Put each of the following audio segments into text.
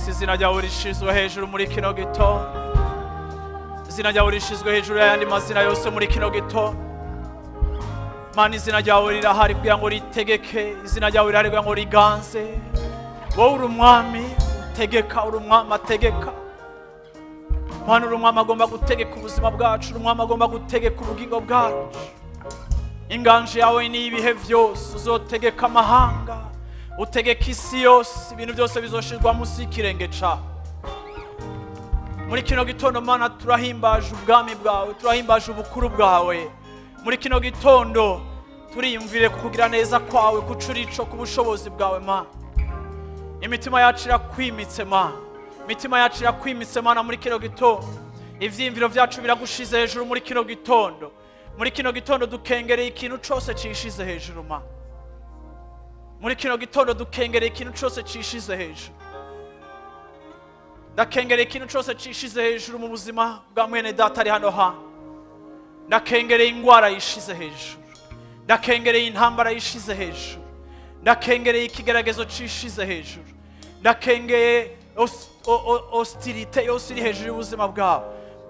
Izina ryawe rishizwe hejuru muri kino gitondo, izina ryawe rishizwe hejuru y'ayandi mazina yose muri kino gitondo. Mana, izina ryawe rirahari kugira ngo ritegeke, izina ryawe rirahari kugira ngo riganze. Wowe uri umwami utegeka, uri umwami ategeka. Mana, uri umwami agomba gutegeka ubuzima bwacu, uri umwami agomba gutegeka ubugingo bwacu. Inganje yawe ni ibihe byose, uzotegeka amahanga, utegeka isi yose, ibintu byose bizoshirwa munsi y'ikirenge cawe. Muri kino gitondo Mana, turahimbaje ubwami bwawe, turahimbaje ubukuru bwawe. Muri kino gitondo turiyumvire kukugira neza kwawe, kucurico ku bushobozi bwawe Mana. Imitima yacu irakwimitse Mana, imitima yacu irakwimitse Mana muri kino gitondo. Ivyiyumviro vyacu biragushize hejuru muri kino gitondo. Muri kino gitondo dukengereye ikintu cose cishize hejuru Mana. Muri kino gitondo dukengereye ikintu cose cishize hejuru. Ndakengereye ikintu cose cishize hejuru mu buzima bwa mwene data ari hano hantu. Ndakengereye ingwara yishize hejuru, ndakengereye intambara yishize hejuru, ndakengereye ikigeragezo cishize hejuru, ndakengeye hostilité yose iri hejuru y'ubuzima bwawe,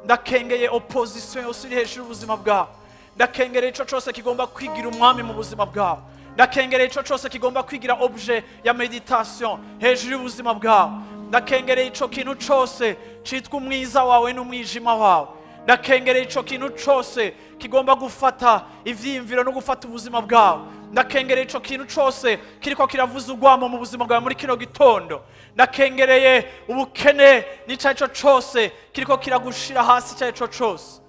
ndakengeye opposition yose iri hejuru y'ubuzima bwawe, ndakengereye ico cose kigomba kwigira umwami mu buzima bwawe, ndakengereye ico cose kigomba kwigira objet ya meditation hejuru y'ubuzima bwawe, ndakengereye ico kintu cose citwa umwiza wawe n'umwijima wawe, ndakengereye ico kintu cose kigomba gufata ivyiyumviro no gufata ubuzima bwawe, ndakengereye ico kintu cose kiriko kiravuza urwamo mu buzima bwawe muri kino gitondo, ndakengereye ubukene n'ico ico cose kiriko kiragushira hasi ico ico cose.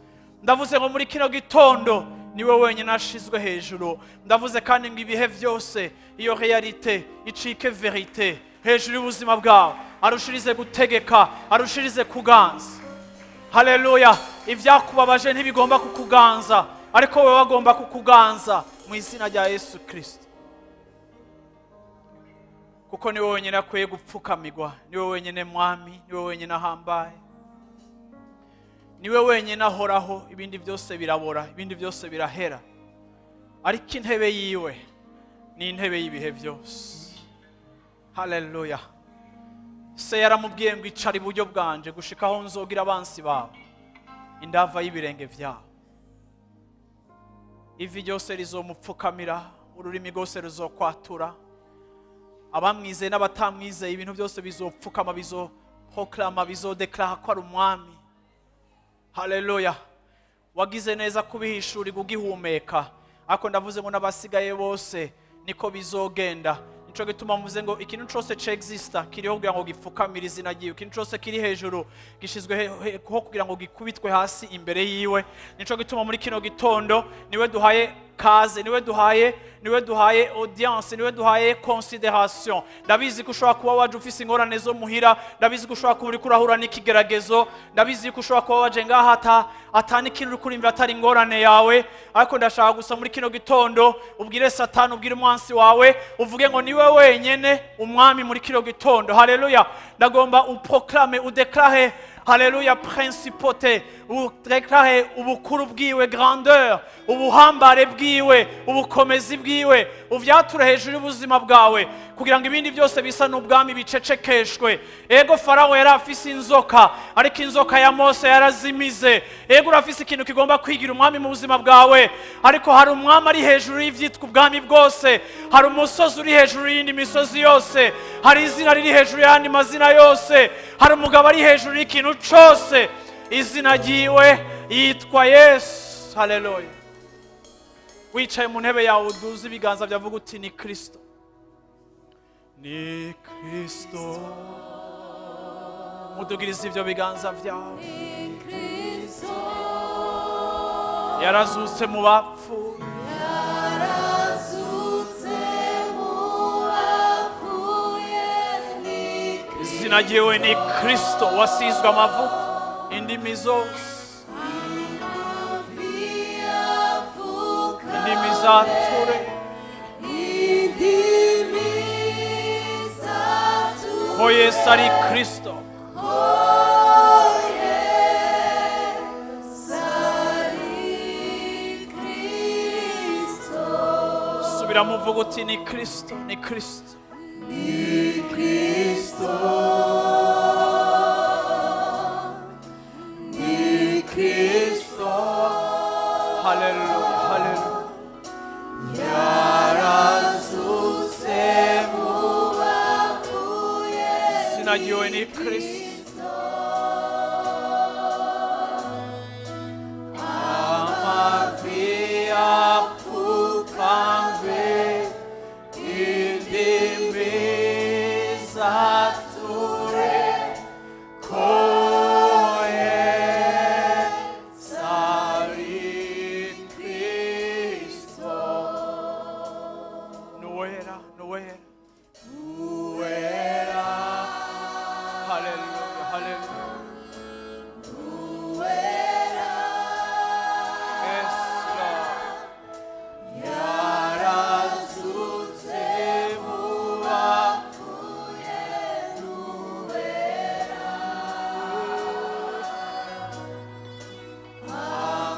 Ndavuze ngo muri kino gitondo niwe wenyine ashizwe hejuru. Ndavuze kandi ngo ibihe vyose iyo realite icike verite hejuru y'ubuzima bwawe, arushirize gutegeka, arushirize kuganza. Haleluya. Ivyakubabaje ntibigomba kukuganza, ariko wewe wagomba kukuganza mu izina rya Yesu Kristo, kuko niwe wenyine akwiye gupfukamirwa, niwe wenyine mwami, niwe wenyine ahambaye, niwe wenyine ahoraho. Ibindi byose birabora, ibindi byose birahera, ariko intebe yiwe ni intebe y'ibihe byose. Haleluya. Se yaramubwiye ngo icara iburyo bwanje gushika aho nzogira abansi bawe indava y'ibirenge vyawe. Ivi ryose rizomupfukamira, ururimi rwose ruzokwatura, abamwizeye n'abatamwizeye, ibintu byose bizopfukama, bizoproklama, bizodeklara ko ari umwami. Haleluya. Wagize neza kubihishurirwa ugihumeka, ariko ndavuze ngo n'abasigaye bose niko bizogenda. Nico gituma mvuze ngo ikintu cose c'exista kiriho kugira ngo gipfukamire izina ryiwe, ikintu cose kiri hejuru gishizwe ho kugira ngo gikubitwe hasi imbere yiwe. Nico gituma muri kino gitondo niwe duhaye ikaze, niwe duhaye, niwe duhaye audience, niwe duhaye consideration. Ndabizi ko ushobora kuba waje ufise ingorane zo muhira, ndabizi ko ushobora kuba uriko urahura n'ikigeragezo, ndabizi ko ushobora kuba waje ngaha ata n'ikintu uri kurimva atari ingorane yawe, ariko ndashaka gusa muri kino gitondo ubwire Satani, ubwire umwansi wawe, uvuge ngo niwe wenyene umwami muri kino gitondo. Haleluya. Ndagomba uproclame, udeklare, haleluya, principauté, udeklare ubukuru bwiwe, grandeur, ubuhambare bwiwe, ubukomezi bwiwe, uvyature hejuru y'ubuzima bwawe kugira ngo ibindi byose bisa n'ubwami bicecekeshwe. Ego Farao yari afise inzoka, ariko inzoka ya Mose yarazimize. Ego urafise ikintu kigomba kwigira umwami mu buzima bwawe, ariko hari umwami ari hejuru y'ivyitwa ubwami bwose, hari umusozi uri hejuru y'indi misozi yose, hari izina riri hejuru y'andi mazina yose, hari umugabo ari hejuru y'ikintu cose. Izina ryiwe yitwa Yesu. Haleluya. Wicaye mu ntebe yawe uduze ibiganza byavuga uti ni Kristo, ni Kristo. Mudugirize ivyo biganza vyawe. Yarazutse mu bapfuye, izina ryiwe ni Kristo, wasizwe amavuta indimi zose, indimi zature, ko Yesu ari Kristo. Subiramo uvuga uti ni Kristo, ni Kristo, ni Kristo, ni Kristo. Haleluya, haleluya. Yarazutse mu bapfuye, izina ryiwe ni Kristo. Amavi apfukambe, indimi zature, ko Yesu ari Kristo. Nuwera, nuwera, Nuwera. Haleluya, haleluya. Nuwera. Yes, Lord. Yarazutse mu bapfuye, nuwera.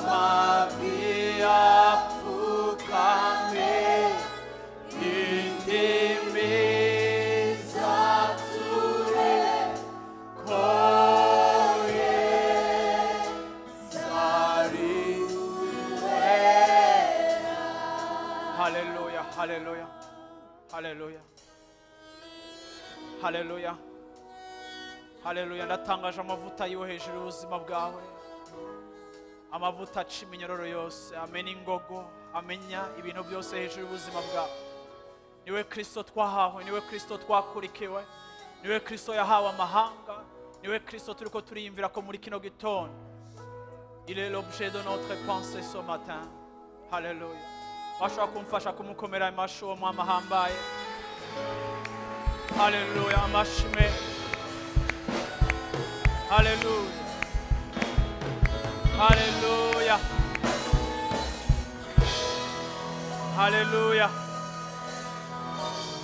Amavi apfukame, indimi zature, ko Yesu ari wera. Haleluya, haleluya, haleluya, haleluya, haleluya. Ndatangaje amavuta yiwe hejuru y'ubuzima bwawe, amavuta aca iminyororo yose, amena ingogo, amenya ibintu byose hejuru y'ubuzima bwawe. Niwe Kristo twahawe, niwe Kristo twakurikiwe, niwe Kristo yahawe amahanga, niwe Kristo turiko turiyumvira ko muri kino gitondo. Il est l'objet de notre pensée ce matin. Haleluya. Washobora kumfasha kumukomera amashi uwo mwami ahambaye. Haleluya, amashi meza. Haleluya, haleluya, haleluya,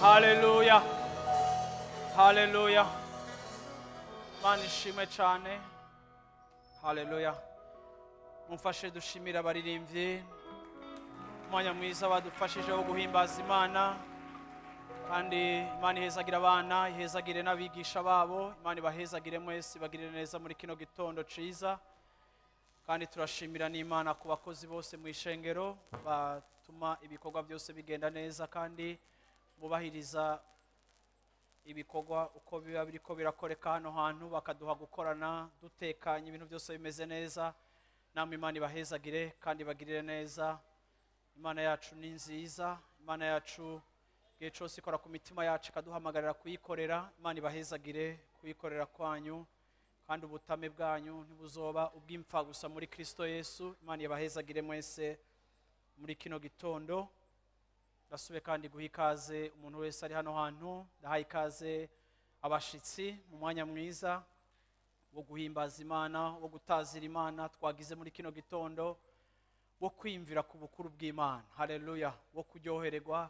haleluya, haleluya. Mana ishimwe cyane. Haleluya. Mumfashe dushimira abaririmbyi, umwanya mwiza badufashije wo guhimbaza Imana, kandi Imana ihezagire abana, ihezagire n'abigisha babo, Imana ibahezagire mwese, ibagirire neza muri kino gitondo ciza. Kandi turashimira n'Imana ku bakozi bose mu ishengero batuma ibikorwa byose bigenda neza, kandi bubahiriza ibikorwa uko biba biriko birakoreka hano hantu, bakaduha gukorana dutekanye, ibintu byose bimeze neza. Namwe Imana ibahezagire kandi ibagirire neza. Imana yacu ni nziza, Imana yacu igihe cyose ikora ku mitima yacu ikaduhamagarira kuyikorera. Imana ibahezagire kuyikorera kwanyu, kandi ubutame bwanyu ntibuzoba ubw'imfa gusa muri Kristo Yesu. Imana ibahezagire mwese. Muri kino gitondo ndasubiye kandi guha ikaze umuntu wese ari hano hantu. Ndahaye ikaze abashitsi mu mwanya mwiza wo guhimbaza Imana, wo gutazira Imana twagize muri kino gitondo, wo kwiyumvira ku bukuru bw'Imana. Haleluya! Wo kuryohererwa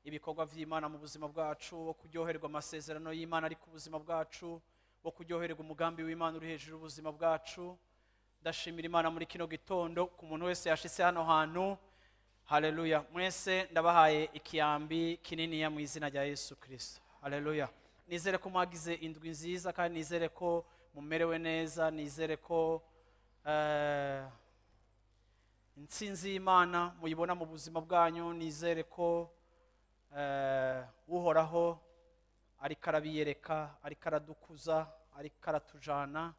ibikorwa vy'Imana mu buzima bwacu, wo kuryohererwa amasezerano y'Imana ari ku buzima bwacu, wo kuryohererwa umugambi w'Imana uri hejuru y'ubuzima bwacu. Ndashimira Imana muri kino gitondo ku muntu wese yashitse hano hantu. Haleluya! Mwese ndabahaye ikiyambi kininiya mu izina rya Yesu Kristo. Haleluya! Nizere ko mwagize indwi nziza, kandi nizere ko mumerewe neza, nizere ko intsinzi y'Imana muyibona mu buzima bwanyu, nizere ko Uhoraho ariko arabiyereka, ariko aradukuza, ariko aratujana.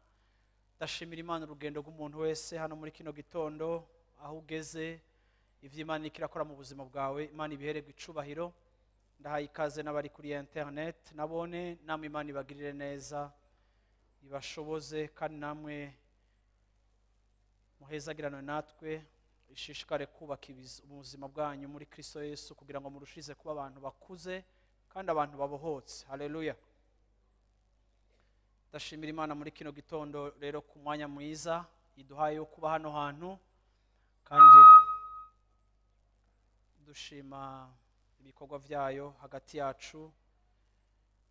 Ndashimira Imana urugendo rw'umuntu wese hano muri kino gitondo, aho ugeze, ivyo Imana iriko irakora mu buzima bwawe, Imana ibihererwe icubahiro. Ndahaye ikaze n'abari kuri internet, nabone namwe Imana ibagirire neza, ibashoboze, kandi namwe muhezagiranwe natwe, ishishikare kubaka ubuzima bwanyu muri Kristo Yesu, kugira ngo murushize kuba abantu bakuze kandi abantu babohotse. Haleluya! Ndashimira Imana muri kino gitondo rero ku mwanya mwiza iduhaye wo kuba hano hantu, kandi dushima ibikorwa vyayo hagati yacu.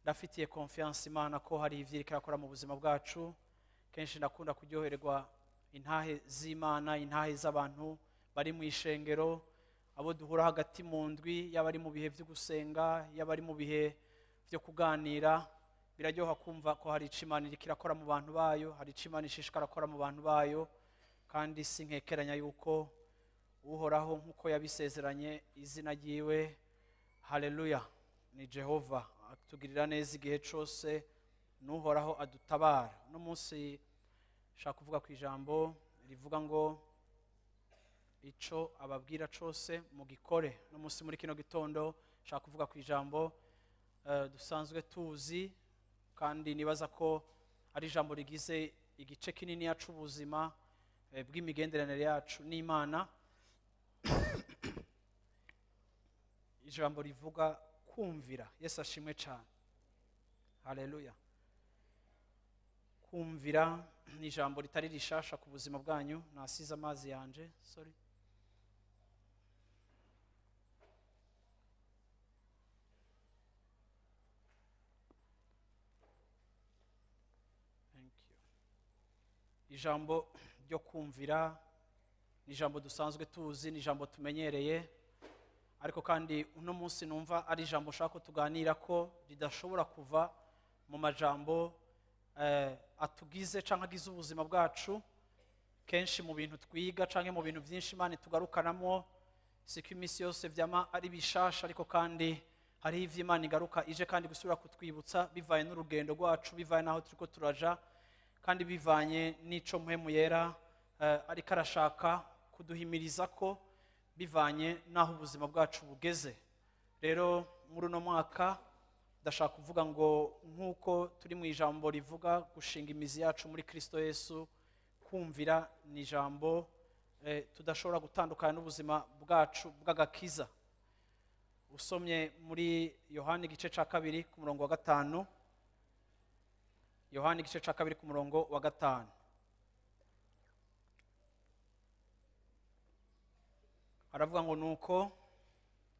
Ndafitiye confiance Imana ko hari ivyo iriko irakora mu buzima bwacu. Kenshi ndakunda kuryohererwa intahe z'Imana, intahe z'abantu bari mu ishengero, abo duhura hagati mu ndwi, yaba ari mu bihe vyo gusenga, yaba ari mu bihe vyo kuganira. Biraryoha kumva ko hari ico Imana iriko irakora mu bantu bayo, hari ico Imana ishishikara gukora mu bantu bayo, kandi sinkekeranya yuko Uhoraho nk'uko yabisezeranye izina ryiwe, haleluya, ni Jehova atugirira neza igihe cose, n'Uhoraho adutabara. Uno munsi nshaka kuvuga ku ijambo rivuga ngo ico ababwira cose mugikore. Uno munsi muri kino gitondo nshaka kuvuga ku ijambo dusanzwe tuzi, kandi nibaza ko ari ijambo rigize igice kinini c'ubuzima bw'imigenderanire yacu n'Imana. Ijambo rivuga kumvira. Yesu ashimwe cyane. Haleluya! Kumvira ni ijambo ritari rishasha ku buzima bwanyu. Nasize amazi yanje, sorry. Thank you. Ijambo ryo kumvira ni ijambo dusanzwe tuzi, ni ijambo tumenyereye, ariko kandi uno munsi numva ari ijambo ushaka ko tuganira ko ridashobora kuva mu majambo atugize canke agize ubuzima bwacu. Kenshi mu bintu twiga canke mu bintu vyinshi Imana itugarukanamo, siko imisi yose vyama ari bishasha, ariko kandi hariho ivyo Imana igaruka ije kandi gusubira kutwibutsa bivanye n'urugendo rwacu, bivanye n'aho turiko turaja, kandi bivanye n'ico Mpwemu Yera ariko arashaka kuduhimiriza ko bivanye n'aho ubuzima bwacu bugeze. Rero muri uno mwaka ndashaka kuvuga ngo nk'uko turi mu ijambo rivuga gushinga imizi yacu muri Kristo Yesu, kumvira ni ijambo tudashobora gutandukana n'ubuzima bwacu bw'agakiza. Usomye muri Yohana igice ca 2 ku murongo wa 5, Yohana igice ca 2 ku murongo wa 5. Aravuga ngo nuko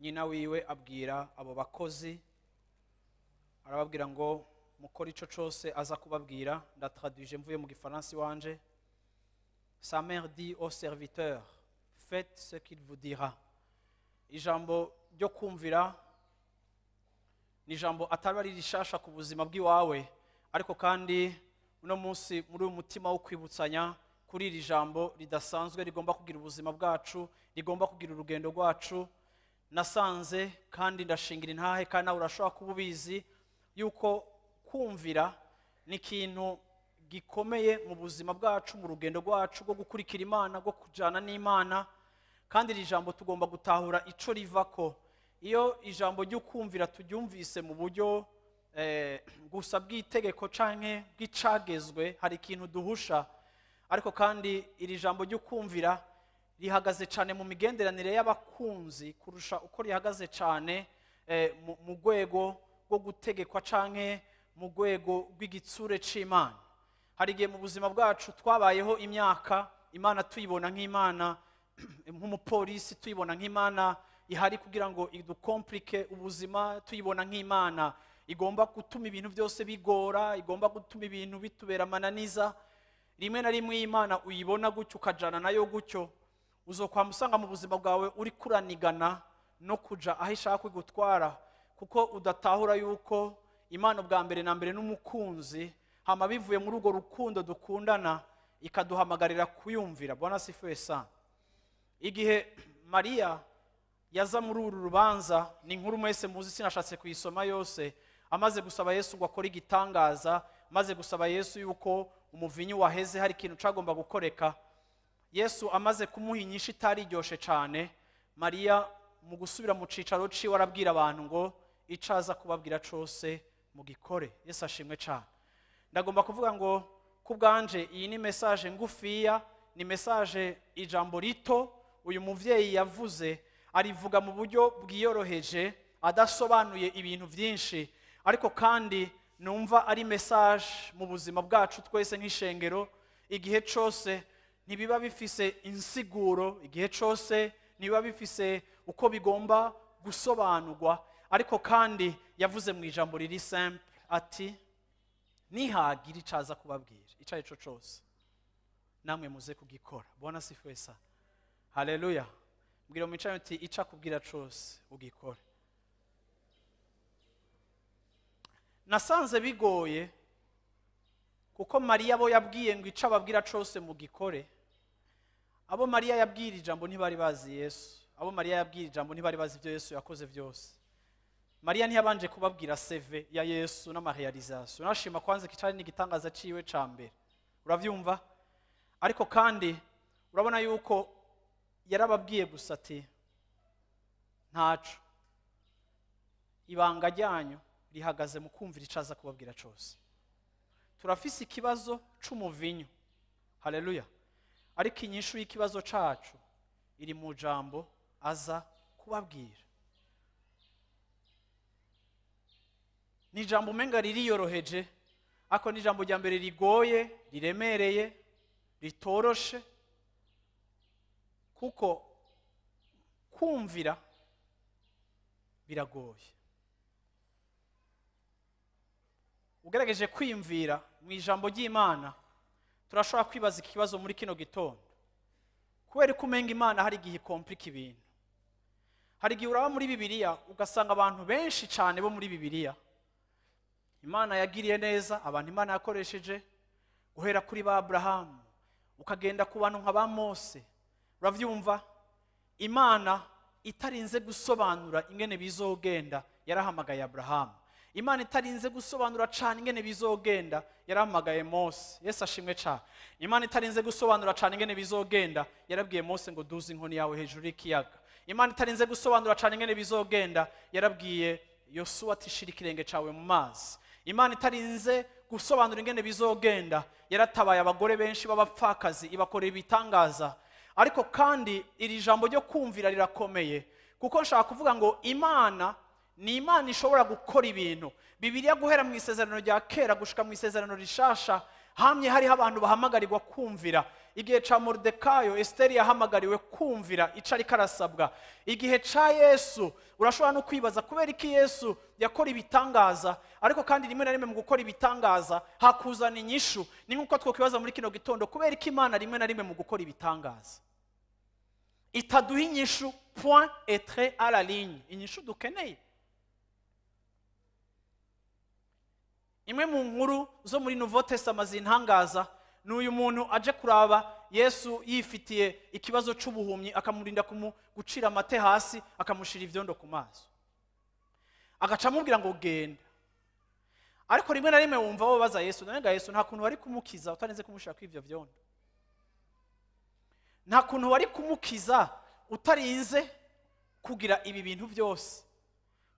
nyina wiwe abwira abo bakozi, arababwira ngo mukore ico cose aza kubabwira. Ndatraduije mvuye mu gifaransa iwanje. Sa mère dit au serviteur, faites ce qu'il vous dira. Ijambo ryo kumvira ni ijambo atari ari rishasha ku buzima bw'iwawe, ariko kandi uno munsi muri uyu mutima wo kwibutsanya kuri iri jambo ridasanzwe rigomba kugira ubuzima bwacu, rigomba kugira urugendo rwacu. Nasanze kandi ndashingira intahe, kandi nawe urashobora kuba ubizi yuko kumvira ni ikintu gikomeye mu buzima bwacu, mu rugendo rwacu rwo gukurikira Imana, rwo kujana n'Imana. Kandi iri jambo tugomba gutahura ico rivako. Iyo ijambo ryo kumvira turyumvise mu buryo gusa bw'itegeko canke bw'icagezwe, hari ikintu duhusha. Ariko kandi iri jambo ryo kumvira rihagaze cyane mu migenderanire y'abakunzi kurusha uko rihagaze cyane mu rwego rwo gutegekwa canke mu rwego rw'igitsure c'Imana. Hari igihe mu buzima bwacu twabayeho imyaka Imana tuyibona nk'Imana nk'umupolisi, tuyibona nk'Imana ihari kugira ngo idukomplike ubuzima, tuyibona nk'Imana igomba gutuma ibintu byose bigora, igomba gutuma ibintu bitubera amananiza. Rimwe na rimwe Imana uyibona gutyo ukajana nayo gutyo, uzokwama usanga mu buzima bwawe uri kuranigana no kuja aho ishaka kugutwara, kuko udatahura yuko Imana ubwa mbere na mbere n'umukunzi, hama bivuye muri urwo rukundo dukundana ikaduhamagarira kuyumvira. Bwana asifiwe sana. Igihe Mariya yaza muri uru rubanza, ni inkuru mwese muzi, sinashatse kuyisoma yose, amaze gusaba Yesu ngo akore igitangaza, amaze gusaba Yesu yuko umuvinyu waheze hari ikintu cagomba gukoreka, Yesu amaze kumuha inyishu itariryoshe cane, Mariya mu gusubira mu cicaro ciwe arabwira abantu ngo icaza kubabwira cose mugikore. Yesu ashimwe cane. Ndagomba kuvuga ngo kubwanje iyi ni message ngufiya, ni message ijambo rito uyu muvyeyi yavuze, arivuga mu buryo bwiyoroheje adasobanuye ibintu byinshi, ariko kandi numva ari message mu buzima bwacu twese nk'ishengero. Igihe cose ntibiba bifise insiguro, igihe cose ntibiba bifise uko bigomba gusobanurwa, ariko kandi yavuze mu ijambo riri simple ati nihagira icaza kubabwira ico arico cose namwe muze kugikora. Bwana asifiwe sana. Haleluya. Mbwira mwicaye uti ica kubwira cose ugikore. Nasanze bigoye kuko Mariya bo yabwiye ngo ica ababwira cose mugikore. Abo Mariya yabwira ijambo ntibari bazi Yesu. Abo Mariya yabwira ijambo ntibari bazi ibyo Yesu yakoze byose. Mariya ntiyabanje kubabwira CV ya Yesu n'amarealisation. Nashima kwanza kicari n'igitangaza ciwe ca mbere. Uravyumva? Ariko kandi urabona yuko yarababwiye gusa ati ntaco, ibanga ryanyu rihagaze mu kumvira icaza kubabwira cose. Turafise ikibazo c'umuvinyu. Haleluya. Ariko inyishu y'ikibazo cacu iri mu jambo aza kubabwira. Ni jambo umenga ririyoroheje, ako ni jambo rya mbere rigoye, riremereye, ritoroshe, kuko kumvira biragoye. Ugerageje kwiyumvira mu ijambo ry'Imana, turashobora kwibaza ikibazo muri kino gitondo. Kubera ko umenga Imana hari igihe ikomplika ibintu. Hari igihe uraba muri Bibiliya ugasanga abantu benshi cyane bo muri Bibiliya Imana yagiriye neza, abantu Imana yakoresheje, guhera kuri ba Abrahamu ukagenda ku bantu nka ba Mose. Uravyumva? Imana itarinze gusobanura ingene bizogenda yarahamagaye Abrahamu. Imana itarinze gusobanura cyane ingene bizogenda yarahamagaye Mose. Yesu ashimwe cyane. Imana itarinze gusobanura cyane ingene bizogenda yarabwiye Mose ngo duze inkoni yawe hejuru y'ikiyaga. Imana itarinze gusobanura cyane ingene bizogenda yarabwiye Yosuwa ati shira ikirenge cawe mu mazi. Imana itarinze gusobanura ingene bizogenda yaratabaye abagore benshi b'abapfakazi ibakorera ibitangaza. Ariko kandi iri jambo ryo kumvira rirakomeye, kuko nshaka kuvuga ngo Imana ni Imana ishobora gukora ibintu. Bibiliya guhera mu isezerano rya kera gushika mu isezerano rishasha hamye hariho abantu bahamagarirwa kumvira. Igihe ca Mordekayo, Esteri yahamagariwe kumvira ico ariko arasabwa. Igihe ca Yesu, urashobora no kwibaza kubera iki Yesu yakora ibitangaza, ariko kandi rimwe na rimwe mu gukora ibitangaza hakuzana inyishu. Ni nkuko twokwibaza muri kino gitondo, kubera iki Imana rimwe na rimwe mu gukora ibitangaza itaduha inyishu point et trait à la ligne, inyishu dukeneye. Imwe mu nkuru zo muri Nouveau Testament zintangaza ni uyu muntu aje kuraba Yesu yifitiye ikibazo c'ubuhumyi, akamurinda gucira amate hasi, akamushira ivyondo ku maso, agaca amubwira ngo genda. Ariko rimwe na rimwe wumva bo baza Yesu, none ga Yesu nta kuntu wari kumukiza utarinze kumushira kw'ivyo vyondo, nta kuntu wari kumukiza utarinze kugira ibi bintu byose,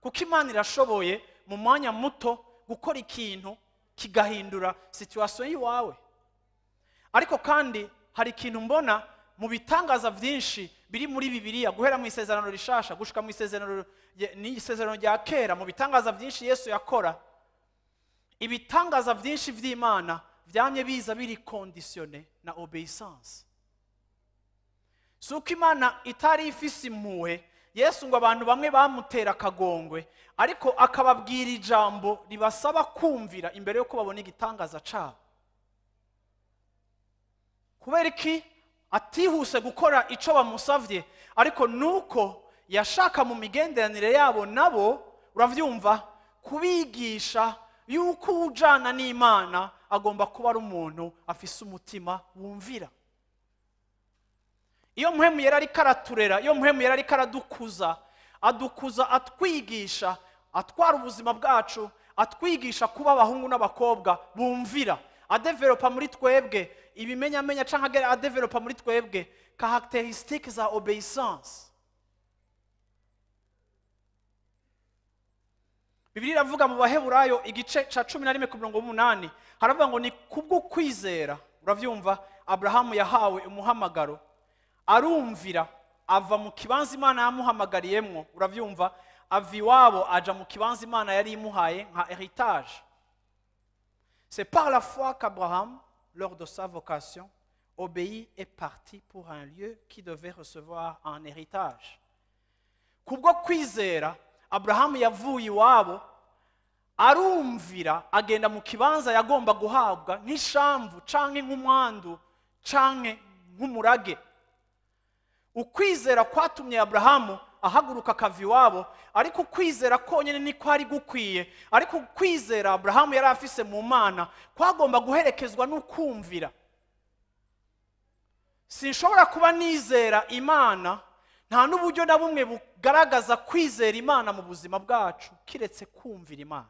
kuko Imana irashoboye mu mwanya muto gukora ikintu kigahindura situation yiwawe. Ariko kandi hari ikintu mbona Mu bitangaza byinshi biri muri Bibiliya, guhera mu Isezerano Rishasha gushika mu Isezerano n'Isezerano rya Kera, mu bitangaza byinshi Yesu yakora, ibitangaza byinshi by'Imana byamye biza biri conditionné na obéissance. Si uko Imana itari ifise impuhwe. Yesu ngo abantu bamwe bamutera akagongwe, ariko akababwira ijambo ribasaba kumvira imbere yuko babona igitangaza cabo. Kubera iki atihuse gukora ico bamusavye? Ariko nuko yashaka mu migenderanire yabo nabo, uravyumva, kubigisha yuko ujana n'Imana agomba kuba ari umuntu afise umutima wumvira. Iyo Mpwemu Yera ariko araturera, iyo Mpwemu Yera ariko aradukuza, adukuza atwigisha, atwara ubuzima bwacu, atwigisha kuba abahungu n'abakobwa bumvira, adevelopa muri twebwe ibimenyamenya canke adevelopa muri twebwe caractéristiques za obéissance. Bibiliya iravuga mu Baheburayo igice ca 11 ku mirongo 8, haravuga ngo ni kubwo kwizera, uravyumva, Abrahamu yahawe umuhamagaro, arumvira, ava mu kibanza Imana yamuhamagariyemwo, uravyumva, ava iwabo aja mu kibanza Imana yari imuhaye nka héritage. C'est par la foi qu'Abraham, lors de sa vocation, obéit et partit pour un lieu qui devait recevoir un héritage. Kubwo kwizera Abrahamu yavuye iwabo, arumvira, agenda mu kibanza yagomba guhabwa nk'ishamvu canke nk'umwandu canke nk'umurage. Ukwizera kwatumye Abrahamu ahaguruka akava iwabo, ariko ukwizera konyene niko ari gukwiye. Ariko ukwizera Abrahamu yari afise mu Mana kwagomba guherekezwa n'ukumvira. Sinshobora kuba nizera Imana, nta n'uburyo na bumwe bugaragaza kwizera Imana mu buzima bwacu kiretse kumvira Imana.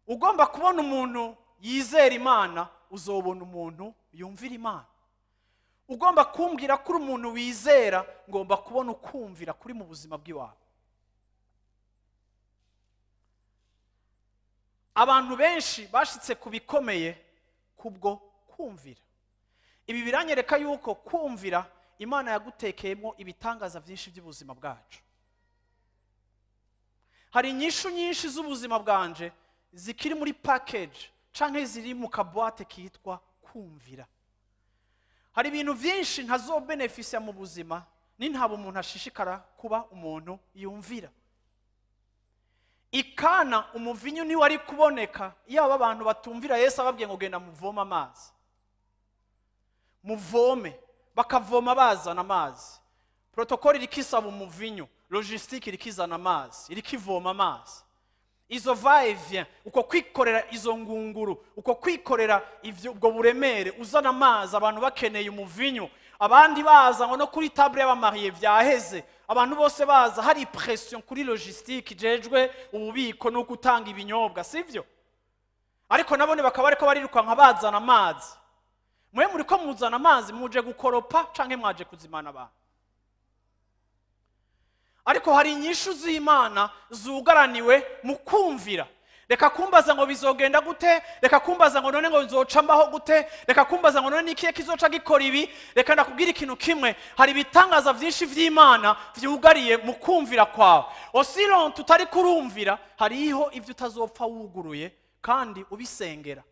Ugomba kubona umuntu yizera Imana, uzobona umuntu yumvira Imana. Ugomba kumbwira ko uri umuntu wizera, ngomba kubona ukumvira kuri mu buzima bw'iwawe. Abantu benshi bashitse ku bikomeye kubwo kumvira. Ibi biranyereka yuko kumvira Imana yagutekeyemo ibitangaza byinshi by'ubuzima bwacu. Hari inyishu nyinshi z'ubuzima bwanje zikiri muri package canke ziri mu kaboîte kitwa kumvira. Hari ibintu byinshi ntazobenefisia mu buzima nintaba umuntu ashishikara kuba umuntu yumvira. Ikana umuvinyu ni wari kuboneka yaba abantu batumvira Yesu ababwiye ngo genda muvoma amazi, muvome, bakavoma bazana amazi. Protocole irikisaba umuvinyu, logistique irikizana amazi, irikivoma amazi. Izo va et vient, uko kwikorera izo ngunguru, uko kwikorera ivyo ubwo buremere, uzana amazi, abantu bakeneye umuvinyu, abandi baza ngo no kuri table y'abamariye vyaheze, abantu bose baza, hari pression kuri logistique ijejwe ububiko no gutanga ibinyobwa, sivyo? Ariko nabone bakaba ariko barirukanka bazana amazi. Mwe muriko muzana amazi muje gukoropa canke mwaje kuzimana abantu? Ariko hari inyishu z'Imana zugaraniwe mu kumvira. Reka kumbaza ngo bizogenda gute, reka kumbaza ngo none ngo nzoca mbaho gute, reka kumbaza ngo none nikiye kizoca gikora ibi. Reka ndakubwira ikintu kimwe, hari ibitangaza vyinshi vy'Imana vyugariye mu kumvira kwawe. Aussi longtemps tutari kurumvira, hariho ivyo utazopfa wuguruye kandi ubisengera.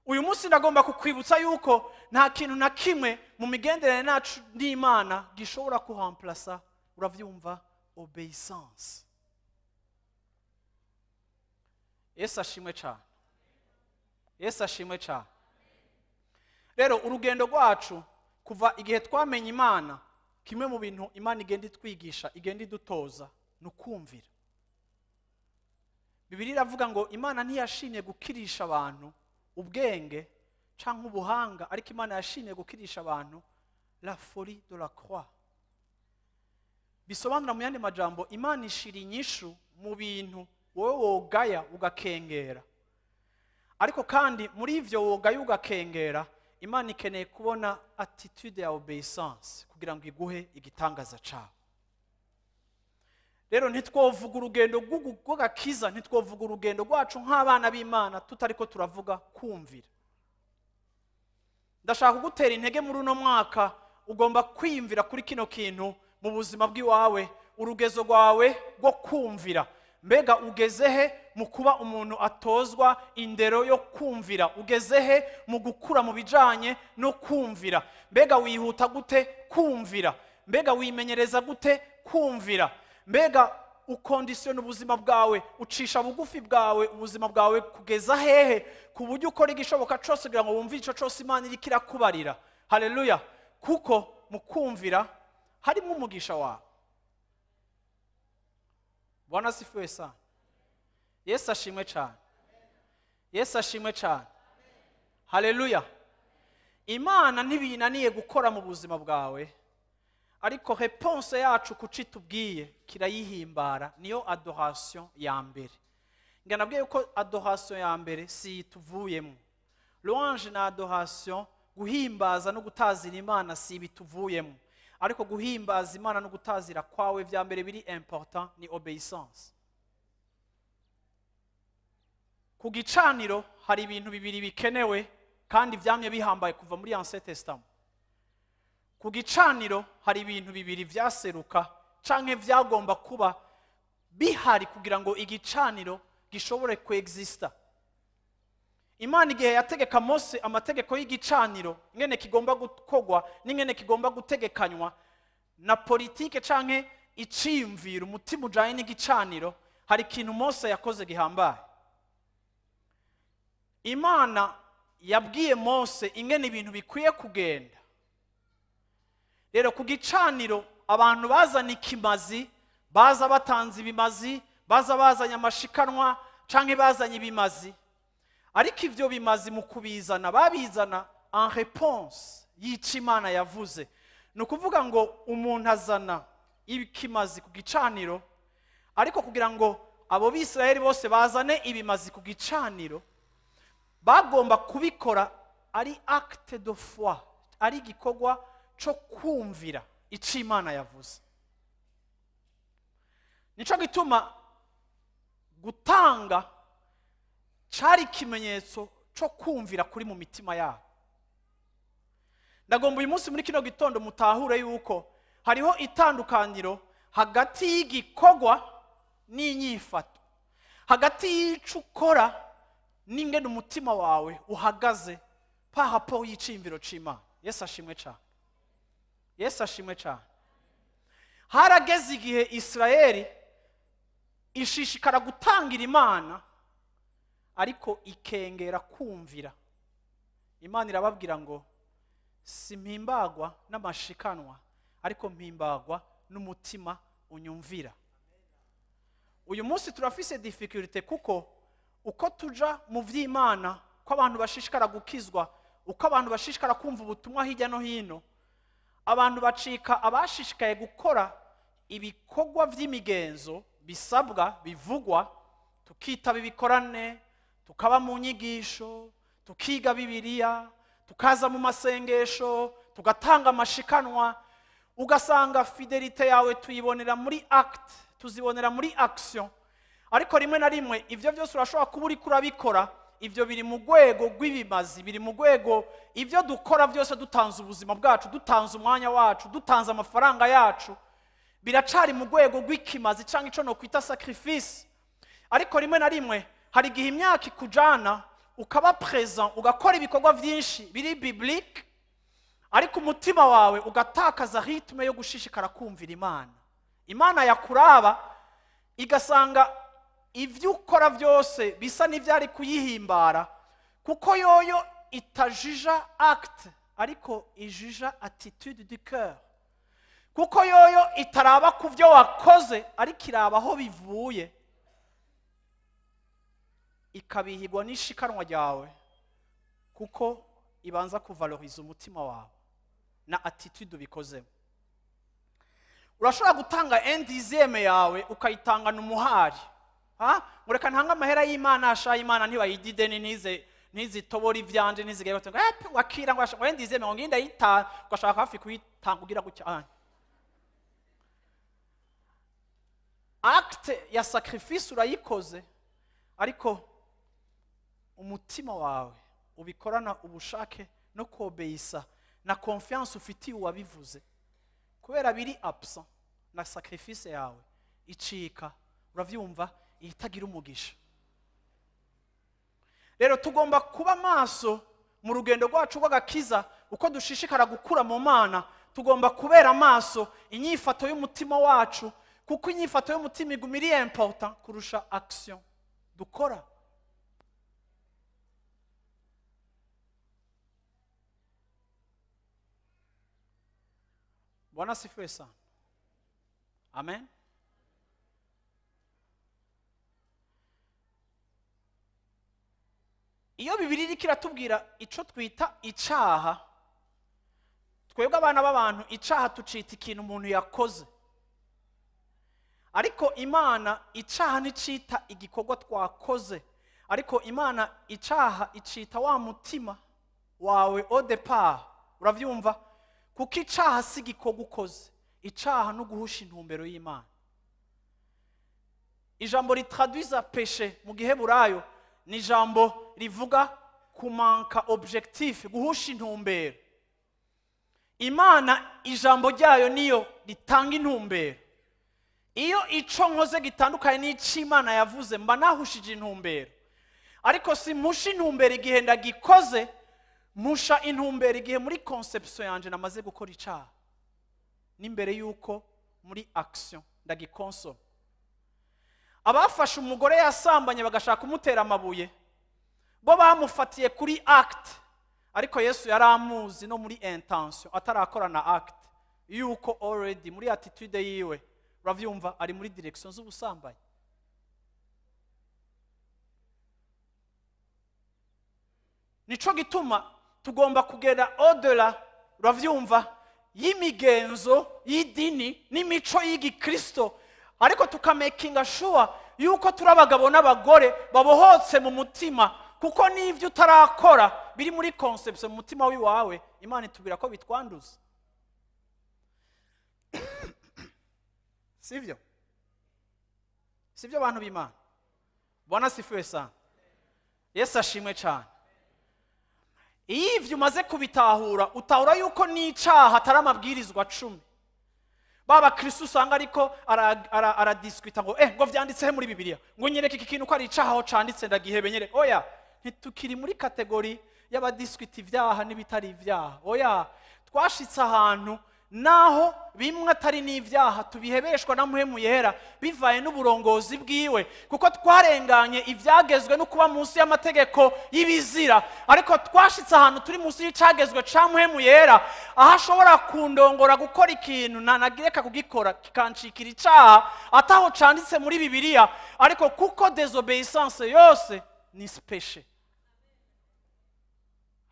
Uyu munsi ndagomba kukwibutsa yuko nta kintu na kimwe mu migenderanire yacu n'Imana gishobora kuhamplasa, uravyumva, obéissance. Yesu ashimwe cyane. Yesu ashimwe cyane. Rero urugendo rwacu kuva igihe twamenye Imana, kimwe mu bintu Imana igenda itwigisha, igenda idutoza, ni ukumvira. Bibiliya iravuga ngo Imana ntiyashimye gukirisha abantu ubwenge canke ubuhanga, ariko Imana yashimye gukirisha abantu la folie de la croix. Bisobanura mu yandi majambo, Imana ishira inyishu mu bintu wowe wogaya ugakengera. Ariko kandi muri ivyo wogaya ugakengera, Imana ikeneye kubona attitude ya obéissance kugira ngo iguhe igitangaza cawe. Rero ntitwovuga urugendo rw'agakiza, ntitwovuga urugendo rwacu nk'abana b'Imana tutariko turavuga kumvira. Ndashaka kugutera intege muri uno mwaka, ugomba kwiyumvira kuri kino kintu mu buzima bw'iwawe, urugezo rwawe rwo kumvira. Mbega ugeze he mu kuba umuntu atozwa indero yo kumvira? Ugeze he mu gukura mu bijanye no kumvira? Mbega wihuta gute kumvira? Mbega wimenyereza gute kumvira? Mbega ukondisiona ubuzima bwawe, ucisha bugufi bwawe ubuzima bwawe kugeza hehe ku buryo ukora igishoboka cose kugira ngo wumve ico cose Imana iriko irakubarira? Haleluya! Kuko mu kumvira harimo umugisha wawe. Bwana asifiwe sana. Yesu ashimwe cyane. Yesu ashimwe cyane. Haleluya! Imana ntibinaniye gukora mu buzima bwawe, ariko réponse yacu kuci tubwiye kirayihimbara, niyo adoration ya mbere. Nganabwiye ko adoration ya mbere si tuvuyemo. Louange na adoration, guhimbaza no gutazira Imana si bituvuyemo. Ariko guhimbaza Imana no gutazira kwawe vya mbere biri important ni obéissance. Ku gicaniro hari ibintu bibiri bikenewe kandi vyamye bihambaye kuva muri Ancien Testament. Ku gicaniro hari ibintu bibiri vyaseruka canke vyagomba kuba bihari kugira ngo igicaniro gishobore kuexista. Imana igihe yategeka Mose amategeko y'igicaniro, ingene kigomba gukogwa n'ingene kigomba gutegekanywa na politike canke iciyumviro umutima ujanye n'igicaniro, hari ikintu Mose yakoze gihambaye. Imana yabwiye Mose ingene ibintu bikwiye kugenda. Rero ku gicaniro abantu bazana ikimazi, baza batanze ibimazi, baza bazanye amashikanwa canke bazanye ibimazi. Ariko ivyo bimazi mu kubizana babizana en réponse y'ico Imana yavuze. Ni ukuvuga ngo umuntu azana ikimazi ku gicaniro, ariko kugira ngo abo Bisirayeli bose bazane ibimazi ku gicaniro bagomba kubikora ari acte de foi, ari igikorwa cyo kumvira ico Imana yavuze. Nico gituma gutanga cari ikimenyetso cyo kumvira kuri mu mitima yabo. Ndagomba uyu munsi muri kino gitondo mutahure yuko hariho itandukaniro hagati y'igikorwa n'inyifato, hagati y'ico ukora n'ingene umutima wawe uhagaze par rapport y'iciyumviro c'Imana. Yesu ashimwe cyane. Yesu ashimwe cyane. Harageze igihe Israeli ishishikara gutangira Imana, ariko ikengera kumvira. Imana irababwira ngo simpimbagwa n'amashikanwa, ariko mpimbagwa n'umutima unyumvira. Uyu munsi turafise difficulté kuko uko tuja mu vy'Imana, ko abantu bashishikara gukizwa, uko abantu bashishikara kumva ubutumwa hirya no hino, abantu bacika abashishikaye gukora ibikorwa vy'imigenzo bisabwa bivugwa, tukitaba ibikorane, tukaba mu nyigisho, tukiga Bibiliya, tukaza mu masengesho, tugatanga amashikanwa. Ugasanga fidélité yawe tuyibonera muri acte, tuzibonera muri action. Ariko rimwe na rimwe ivyo byose urashobora kuba uriko urabikora, ivyo biri mu rwego rw'ibimazi, biri mu rwego ivyo dukora byose dutanze ubuzima bwacu, dutanze umwanya wacu, dutanze amafaranga yacu, biracari mu rwego rw'ikimazi canke ico nokwita sacrifice. Ariko rimwe na rimwe hari igihe imyaka ikujana ukaba présent, ugakora ibikorwa vyinshi biri biblique, ariko umutima wawe ugatakaza rythme yo gushishikara kumvira Imana. Imana yakuraba igasanga ivyo ukora byose bisa n'ivyari kuyihimbara, kuko yoyo itajija acte ariko ijija attitude du cœur. Kuko yoyo itaraba ku byo wakoze ariko iraba aho bivuye, ikabihigwa n'ishikanwa ryawe, kuko ibanza kuvaloriza umutima wawe na attitude ubikozemo. Urashobora gutanga un dixième yawe ukayitangana umuhari, ha mureka ntanga amahera y'Imana, asha Imana ntibayidide ntize ntizitobora ivyanje ntizigere batanga, wakira ngo ashaka un dixième ngo nginda yita, ugashaka hafi kuyitanga ugira gutya. Acte ya sacrifice urayikoze, ariko umutima wawe ubikorana ubushake no kobeyisa na confiance ufitiye uwabivuze, kubera biri absent na sacrifice yawe icika, uravyumva, itagira umugisha. Rero tugomba kuba maso mu rugendo rwacu rw'agakiza, uko dushishikara gukura mu Mana, tugomba kubera maso inyifato y'umutima wacu, kuko inyifato y'umutima iguma iri important kurusha action dukora. Bwana asifiwe sana. Amen. Iyo Bibiliya iriko iratubwira ico twita icaha, twebwe abana b'abantu icaha tucita ikintu umuntu yakoze, ariko Imana icaha nticita igikorwa twakoze, ariko Imana icaha icita wa mutima wawe au départ, uravyumva? Kuko icaha si igikorwa ukoze, icaha no guhusha intumbero y'Imana. Ijambo ritraduiza péché mu giheburayo ni ijambo rivuga kumanka objectif, guhusha intumbero. Imana ijambo ryayo niyo ritanga intumbero. Iyo ico nkoze gitandukanye n'ico Imana yavuze, mba nahushije intumbero. Ariko si mpusha intumbero igihe ndagikoze, mpusha intumbero igihe muri conception yanje namaze gukora icaha, n'imbere yuko muri action ndagikonsoma. Abafashe umugore yasambanye bagashaka kumutera amabuye, bo bamufatiye kuri acte, ariko Yesu yaramuzi no muri intention, atarakora na acte, yuko already muri attitude yiwe, uravyumva, ari muri direction z'ubusambanyi. Nico gituma tugomba kugera au-delà, uravyumva, y'imigenzo y'idini n'imico y'igikristo, ariko tukamakinga sure yuko turi abagabo n'abagore babohotse mu mutima, kuko n'ivyo utarakora biri muri conception mu mutima wiwawe, Imana itubwira ko bitwanduza. Sivyo? Sivyo bantu b'Imana? Bwana asifiwe sana. Yesu ashimwe cyane. Iyo ivyo umaze kubitahura, utahura yuko n'icaha atari amabwirizwa 10. Baba Kristo usanga ariko aradiscuta ngo ngo vyanditse he muri Bibiliya, ngo nyereke iki kintu ko ari icaha aho canditse ndagihebe nyereke. Oya, ntitukiri muri kategori y'abadiscuta ivyaha n'ibitari ivyaha. Oya, twashitse ahantu naho bimwe atari n'ivyaha tubihebeshwa na Mpwemu Yera bivaye n'uburongozi bwiwe, kuko twarenganye ivyagezwe no kuba munsi y'amategeko y'ibizira, ariko twashitse ahantu turi munsi y'icagezwe ca Mpwemu Yera, aho ashobora kundongora gukora ikintu nagireka kugikora kikancikira icaha ataho canditse muri Bibiliya, ariko kuko désobéissance yose ni péché.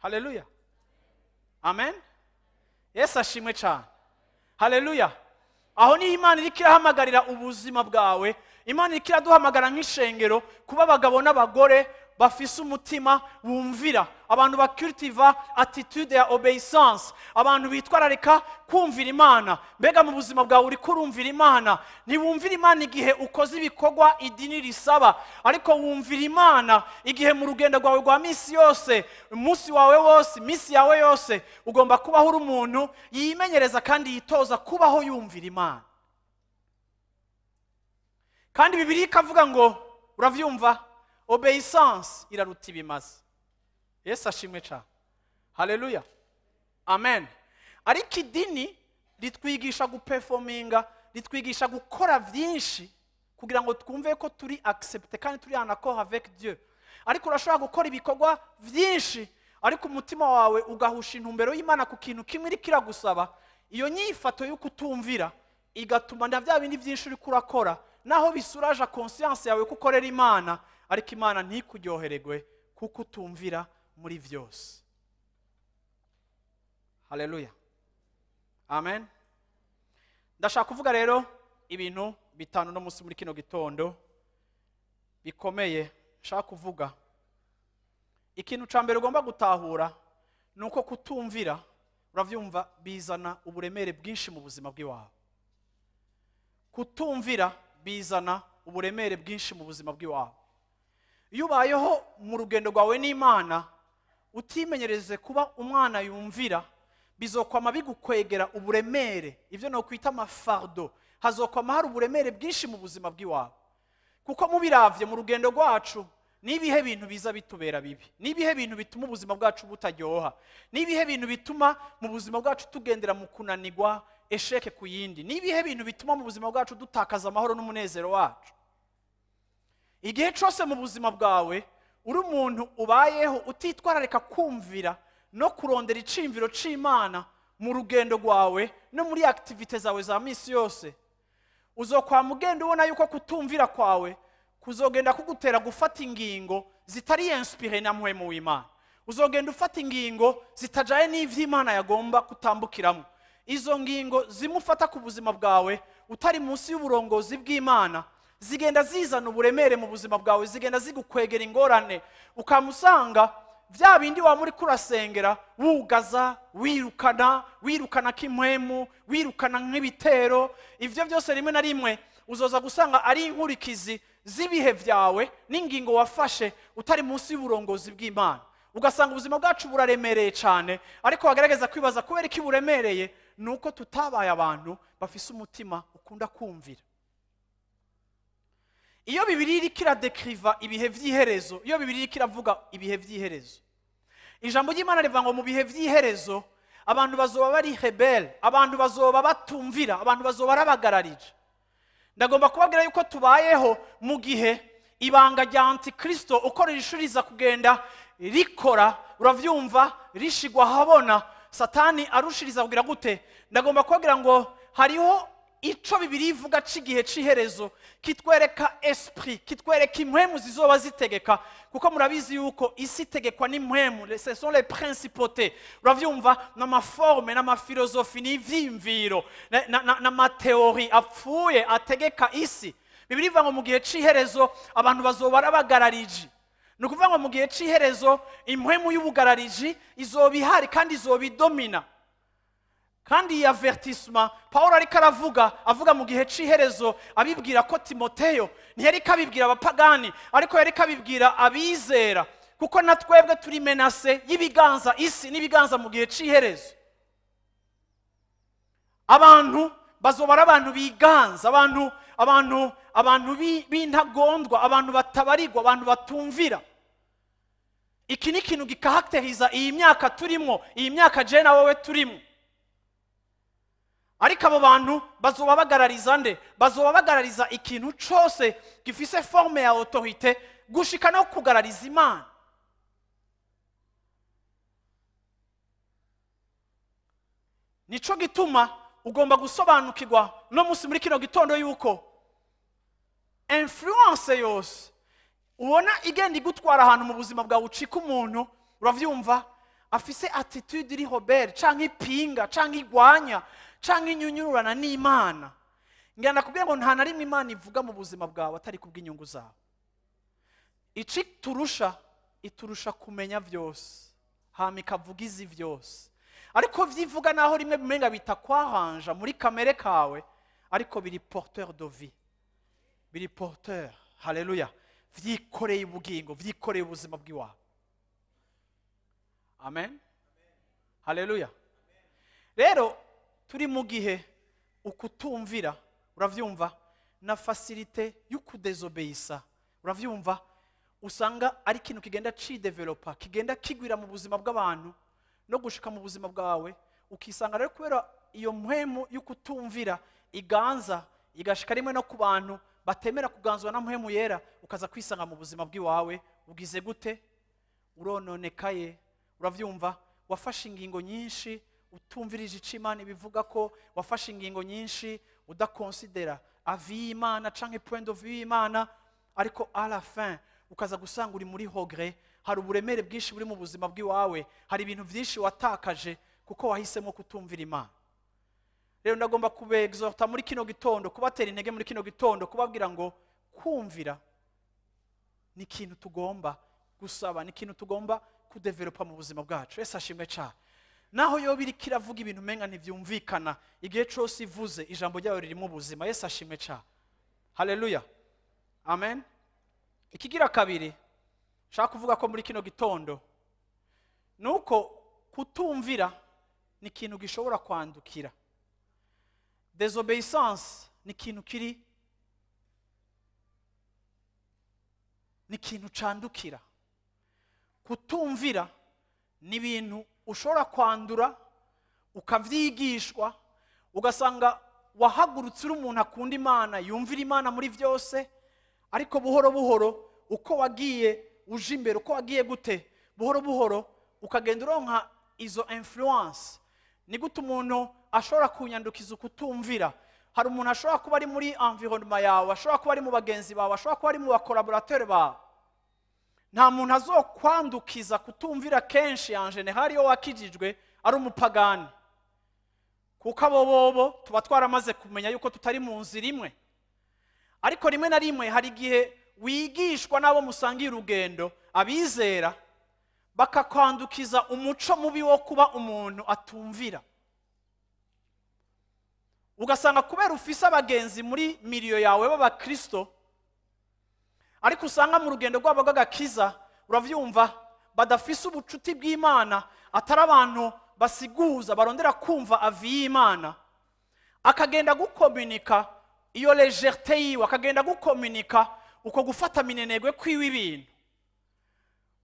Haleluya, amen. Yesu ashimwe cyane. Haleluya. Aho ni Imana iriko irahamagarira ubuzima bwawe, Imana iriko iraduhamagara nk'ishengero kuba abagabo n'abagore bafise umutima wumvira, abantu bacultiva attitude ya obéissance, abantu bitwararika kumvira Imana. Mbega mu buzima bwawe uriko urumvira Imana? Ntiwumvira Imana igihe ukoze ibikorwa idini risaba, ariko wumvira Imana igihe mu rugendo rwawe rwa misi yose, umunsi wawe wose, misi yawe yose, ugomba kubaho uri umuntu yimenyereza kandi yitoza kubaho yumvira Imana. Kandi Bibiliya ikavuga ngo, uravyumva, obéissance iraruta ibimazi. Yesu ashimwe cyane. Haleluya, amen. Ariko idini ritwigisha guperforminga, ritwigisha gukora byinshi kugira ngo twumve ko turi accepté kandi turi en accord avec Dieu. Ariko urashobora gukora ibikorwa byinshi, ariko umutima wawe ugahusha intumbero y'Imana ku kintu kimwe iriko iragusaba. Iyo nyifato yo kutumvira igatuma na bya bindi byinshi uriko urakora, naho bisuraje conscience yawe ko ukorera Imana, ariko Imana ntikuryohererwe kuko utumvira muri vyose. Haleluya, amen. Ndashaka kuvuga rero ibintu bitanu no musi muri kino gitondo bikomeye. Nshaka kuvuga ikintu ca mbere ugomba gutahura nuko kutumvira, uravyumva, bizana uburemere bwinshi mu buzima bw'iwawe. Kutumvira bizana uburemere bwinshi mu buzima bw'iwawe. Iyo ubayeho mu rugendo rwawe n'Imana utimenyereze kuba umwana yumvira, bizokwama bigukwegera uburemere, ivyo no kwita amafardo. Hazokwama hari uburemere bwinshi mu buzima bw'iwawe. Kuko mubiravye mu rugendo rwacu, nibihe bintu biza bitubera bibi, nibihe bintu bituma ubuzima bwacu butaryoha, nibihe bintu bituma mu buzima bwacu tugendera mu kunanirwa esheke ku yindi, nibihe bintu bituma mu buzima bwacu dutakaza amahoro n'umunezero wacu. Igihe cyose mu buzima bwawe uri umuntu ubayeho utitwararika kumvira no kurondera iciyumviro c'Imana mu rugendo rwawe no muri activite zawe za misi yose, uzokwama ugenda ubona yuko kutumvira kwawe kuzogenda kugutera gufata ingingo zitari inspiré na mpwemu w'Imana. Uzogenda ufata ingingo zitajaye n'ivy'Imana yagomba kutambukiramo. Izo ngingo zimufata ku buzima bwawe utari munsi y'uburongozi bw'Imana zigenda zizana uburemere mu buzima bwawe, zigenda zigukwegera ingorane, ukamusanga vya bindi wa muri kurasengera wugaza, wirukana, wirukana k'impwemu, wirukana nk'ibitero. Ivyo byose rimwe na rimwe uzoza gusanga ari inkurikizi z'ibihe vyawe n'ingingo wafashe utari munsi y'uburongozi bw'Imana. Ugasanga ubuzima bwacu buraremereye cyane, ariko wagerageza kwibaza kubera iki buremereye, nuko tutabaye abantu bafise umutima ukunda kumvira. Iyo Bibiliya iriko iradekriva ibihe vy'iherezo, iyo Bibiliya iriko iravuga ibihe vy'iherezo, ijambo ry'Imana rivuga ngo mu bihe vy'iherezo abantu bazoba bari rebelle, abantu bazoba batumvira, abantu bazoba barabagararije. Ndagomba kubabwira yuko tubayeho mu gihe ibanga rya Antikristo uko ririshuriza kugenda rikora, uravyumva, rishigwa ahabona, Satani arushiriza kugira gute? Ndagomba kubabwira ngo hariho ico Bibiliya ivuga c'igihe c'iherezo kitwereka esprit, kitwereka impwemu zizoba zitegeka, kuko murabizi yuko isi itegekwa n'impwemu, ce sont les principautés, uravyumva, n'amaforme, n'amafilosofi, n'ivyiyumviro, n'amateori apfuye ategeka isi. Bibiliya ivuga ngo mu gihe c'iherezo abantu bazoba barabagararije. Ni ukuvuga ngo mu gihe c'iherezo impwemu y'ubugarariji izoba ihari kandi izoba idomina. Kandi iyi avertissement Paulo ariko aravuga, avuga mu gihe c'iherezo abibwira ko Timoteyo, ntiyariko abibwira abapagani, ariko yariko abibwira abizera, kuko na twebwe turi menase y'ibiganza isi n'ibiganza mu gihe c'iherezo. Abantu bazoba ari abantu biganza, abantu b'intagondwa, abantu batabarigwa, abantu batumvira. Iki ni ikintu gikarakteriza iyi myaka turimo, iyi myaka je na wowe turimo. Ariko abo bantu bazoba bagarariza nde? Bazoba bagarariza ikintu cose gifise forme ya autorité gushika no kugarariza Imana. Nico gituma ugomba gusobanukirwa no musi muri kino gitondo yuko influence yose ubona igenda igutwara ahantu mu buzima bwawe ucika umuntu, uravyumva, afise attitude iri rebelle canke ipinga canke igwanya canke inyunyurana n'Imana. Ngira nakubwira ngo nta na rimwe Imana ivuga mu buzima bwawe atari kubw'inyungu zawe. Ici turusha, iturusha kumenya vyose, hama ikavuga izi vyose. Ariko vyivuga naho rimwe bimenga bitakwaranja muri kamere kawe, ariko biri porteur de vie, biri porteur, haleluya, vyikoreye ubugingo, vyikoreye ubuzima bw'iwawe. Amen, haleluya. Rero turi mu gihe ukutumvira, uravyumva, na facilité y'ukudesobeyisa, uravyumva, usanga ari ikintu kigenda cidevelopa, kigenda kigwira mu buzima bw'abantu no gushika mu buzima bwawe, ukisanga rero kubera iyo mpwemu y'ukutumvira iganza igashika rimwe no ku bantu batemera kuganzwa na mpwemu yera, ukaza kwisanga mu buzima bw'iwawe ugize gute? Urononekaye, uravyumva, wafashe ingingo nyinshi utumvirije ico Imana ibivuga ko, wafashe ingingo nyinshi udakonsidera avis y'Imana canke point de vue y'Imana, ariko à la fin ukaza gusanga uri muri regret. Hari uburemere bwinshi buri mu buzima bw'iwawe, hari ibintu byinshi watakaje kuko wahisemo kutumvira Imana. Rero ndagomba kubexhorta muri kino gitondo, kubatera intege muri kino gitondo, kubabwira ngo kumvira ni ikintu tugomba gusaba, ni ikintu tugomba kudevelopa mu buzima bwacu. Yesu ashimwe cyane. Naho yoba iriko iravuga ibintu umenga ntivyumvikana, igihe cose ivuze ijambo ryayo ririmo ubuzima. Yesu ashimwe cyane, haleluya. Amen. Ikigira kabiri nshaka kuvuga ko muri kino gitondo nuko kutumvira ni ikintu gishobora kwandukira. Désobéissance ni ikintu kiri, ni ikintu candukira. Kutumvira ni ibintu ushobora kwandura ukavyigishwa, ugasanga wahagurutse uri umuntu akunda Imana, yumvira Imana muri vyose, ariko buhoro buhoro uko wagiye uje imbere, uko wagiye gute, buhoro buhoro ukagenda uronka izo influence. Ni gute umuntu ashobora kunyandukiza ukutumvira? Hari umuntu ashobora kuba ari muri environnement yawe, ashobora kuba ari mu bagenzi bawe, ashobora kuba ari mu bacollaborateur bawe. Nta muntu azokwandukiza kutumvira kenshi en général iyo wakijijwe ari umupagani, kuko abo bobo tuba twaramaze kumenya yuko tutari mu nzira imwe. Ariko rimwe na rimwe hari igihe wigishwa n'abo musangiye urugendo, abizera, bakakwandukiza umuco mubi wo kuba umuntu atumvira. Ugasanga kubera ufise abagenzi muri milieu yawe b'abakristo, ariko usanga mu rugendo rwabo rw'agakiza, uravyumva, badafise ubucuti bw'Imana, atari abantu basiguza barondera kumva avis y'Imana, akagenda gukomunika iyo légèreté yiwe, akagenda gukomunika uko gufata minenegwe kwiwe ibintu.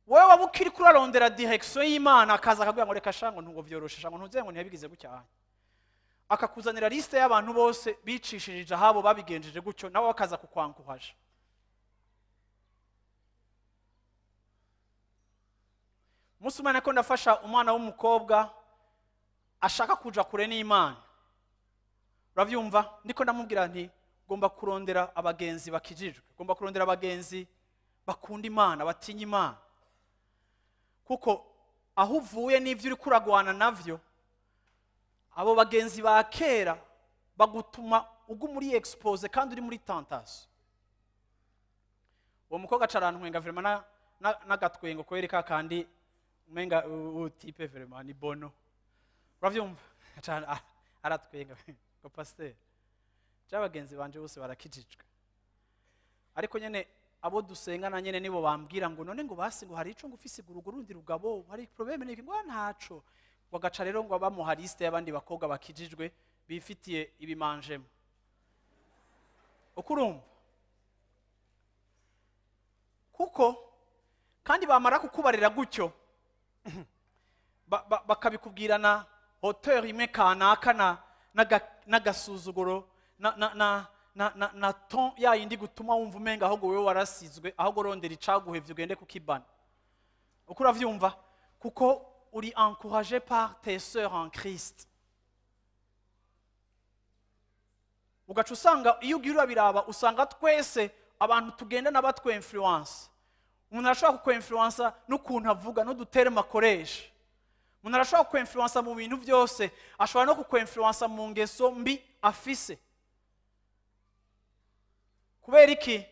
Wewe waba ukiri kurarondera direction y'Imana, akaza akakubwira ngo reka shango ntungo vyoroshe, shango ntuze ngo ntiyabigize gutya, akakuzanira liste y'abantu bose bicishirije ahabo babigenjeje gutyo, nawe akaza kukwankuhaje. Umunsi umwe nako ndafasha umwana w'umukobwa ashaka kuja kure n'Imana, uravyumva, ndiko ndamubwira nti ugomba kurondera abagenzi bakijijwe, ugomba kurondera abagenzi bakunda Imana, batinya Imana, kuko aho uvuye n'ivyo uriko uragwana navyo, abo bagenzi ba kera bagutuma uguma uri expose kandi uri muri tentation. Uwo mukobwa aca arantwenga vraiment n'agatwengo kwereka kandi umenga uwo type vraiment ni bono, uravyumva, aca aratwenga ngo pasteur, abagenzi banje bose barakijijwe, ariko nyene abo dusengana nyene nibo bambwira ngo none ngo basi ngo hari ico ngo ufise urugo rundi rugabo, hari problème niki, ngo ntaco. Ngo agaca rero ngo bamuha liste y'abandi bakobwa bakijijwe bifitiye ibimanjemo. Ukurumva, kuko kandi bamara kukubarira gutyo bakabikubwirana hauteur imwe kanaka n'agasuzuguro na ton ya yindi gutuma wumva umenga ahubwo wewe warasizwe, ahubwo rondera icaguhevye ugende kukibana. Uko uravyumva, kuko uri encouragé par tes sœurs en Christ. Ugaca usanga iyo ugiye urabiraba usanga twese abantu tugenda n'abatwe influence. Umuntu arashobora kukwinfluensa n'ukuntu avuga n'uduterme akoresha. Umuntu arashobora kukwinfluensa mu bintu byose, ashobora no kukwinfluensa mu ngeso mbi afise. Kubera iki?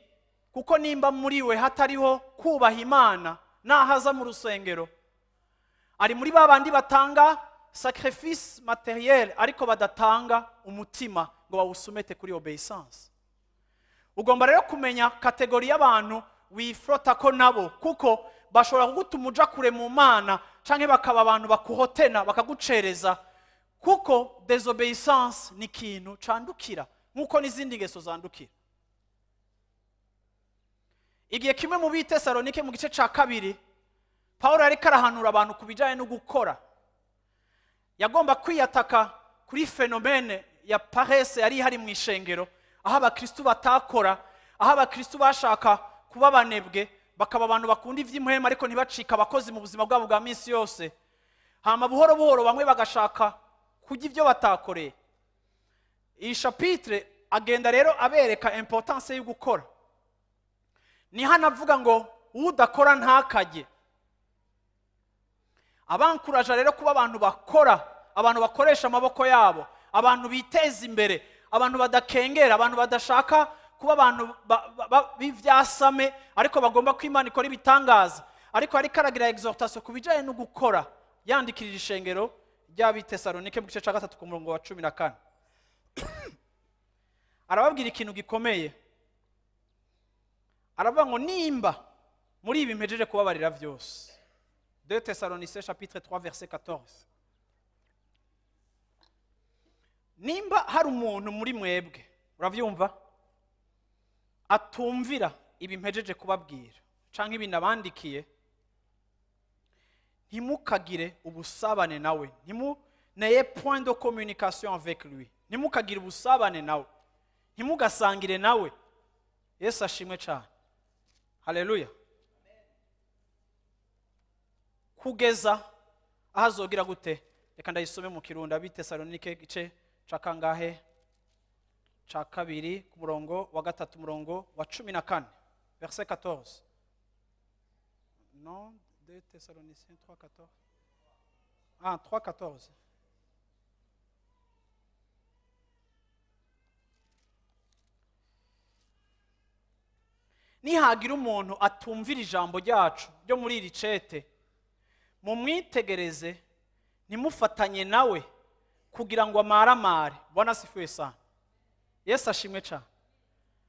Kuko nimba muri we hatariho kubaha Imana, nahaza mu rusengero ari muri babandi batanga sacrifice matériel ariko badatanga umutima ngo bawusumete kuri obéissance. Ugomba rero kumenya catégorie y'abantu wifrota ko nabo, kuko bashobora kugutuma uja kure mu Mana canke bakaba abantu bakuhotena bakagucereza, kuko désobéissance ni ikintu candukira nkuko n'izindi ngeso zandukira. Igihe kimwe mu b'Itesalonike mu gice ca 2, Paulo yariko arahanura abantu ku bijanye no gukora. Yagomba kwiyataka kuri phénomène ya paresse yari ihari mu ishengero, aho abakristu batakora, aho abakristu bashaka kuba banebwe, bakaba abantu bakunda ivy'impwemu ariko ntibacika abakozi mu buzima bwabo bwa minsi yose. Hama buhoro buhoro bamwe bagashaka kurya ivyo batakoreye. Iyi chapitre agenda rero abereka importance yo gukora. Ni hano avuga ngo udakora ntakajye. Abankuraje rero kuba abantu bakora, abantu bakoresha amaboko yabo, abantu biteza imbere, abantu badakengera, abantu badashaka kuba abantu b'ivyasame ariko bagomba ko Imana ikora ibitangaza. Ariko ariko aragira exhortation ku bijanye no gukora, yandikirira ishengero ry'ab'Itesalonike mu gice ca 3 ku murongo wa 14. Arababwira ikintu gikomeye. Aravuga ngo nimba muri ibi mpejeje kubabarira vyose. 2 Thessaloniciens chapitre 3 verset 14. Nimba hari umuntu muri mwebwe, uravyumva, atumvira ibi mpejeje kubabwira canke ibi nabandikiye, ntimukagire ubusabane nawe, n'ayez point de communication avec lui, ntimukagire ubusabane nawe, ntimugasangire nawe. Yesu ashimwe cyane. Haleluya. Kugeza ahazogira gute? Reka ndayisome mu Kirundi. Ab'i Tesalonike gice ca kangahe? Ca kabiri ku murongo wa 3, murongo wa 14, verset 14. Non, 2 Thessaloniciens 3 14. Ah, 3 14. Nihagira umuntu atumvira ijambo ryacu ryo muri iri cete, mumwitegereze, ntimufatanye nawe kugira ngo amaramare. Bwana asifiwe sana. Yesu ashimwe cyane.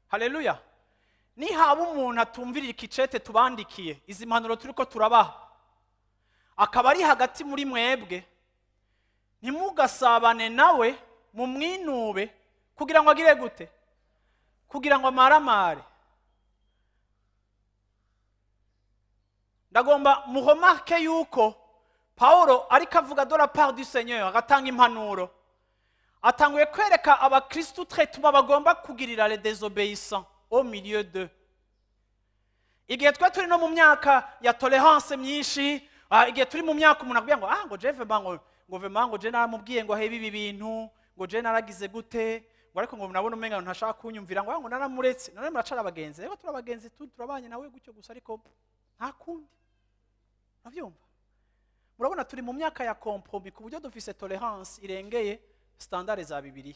Haleluya. Nihaba umuntu atumvira iki cete tubandikiye, izi mpanuro turiko turabaha, akaba ari hagati muri mwebwe, ntimugasabane nawe, mumwinube kugira ngo agire gute? Kugira ngo amaramare. Ndagomba muremarke yuko Paulo ariko avuga de la part du Seigneur, agatanga impanuro, atanguye kwereka abakristu traitement bagomba kugirira les désobéissants au milieu d'eux. Igihe twe turi no mu myaka ya tolerance myinshi, igihe turi mu myaka umuntu akubwira ngo ah ngo je vraiment ngo vraiment ngo je naramubwiye ngo hebe ibi bintu, ngo je naragize gute, ngo ariko ngo nabona umenga ntashaka kunyumvira, ngo ngo naramuretse, none muracara abagenzi, rero turabagenzi turabanye nawe gutyo gusa, ariko nta kundi. Uravyumva? Murabona turi mu myaka ya compromis ku buryo dufise tolerance irengeye standard za Bibiliya.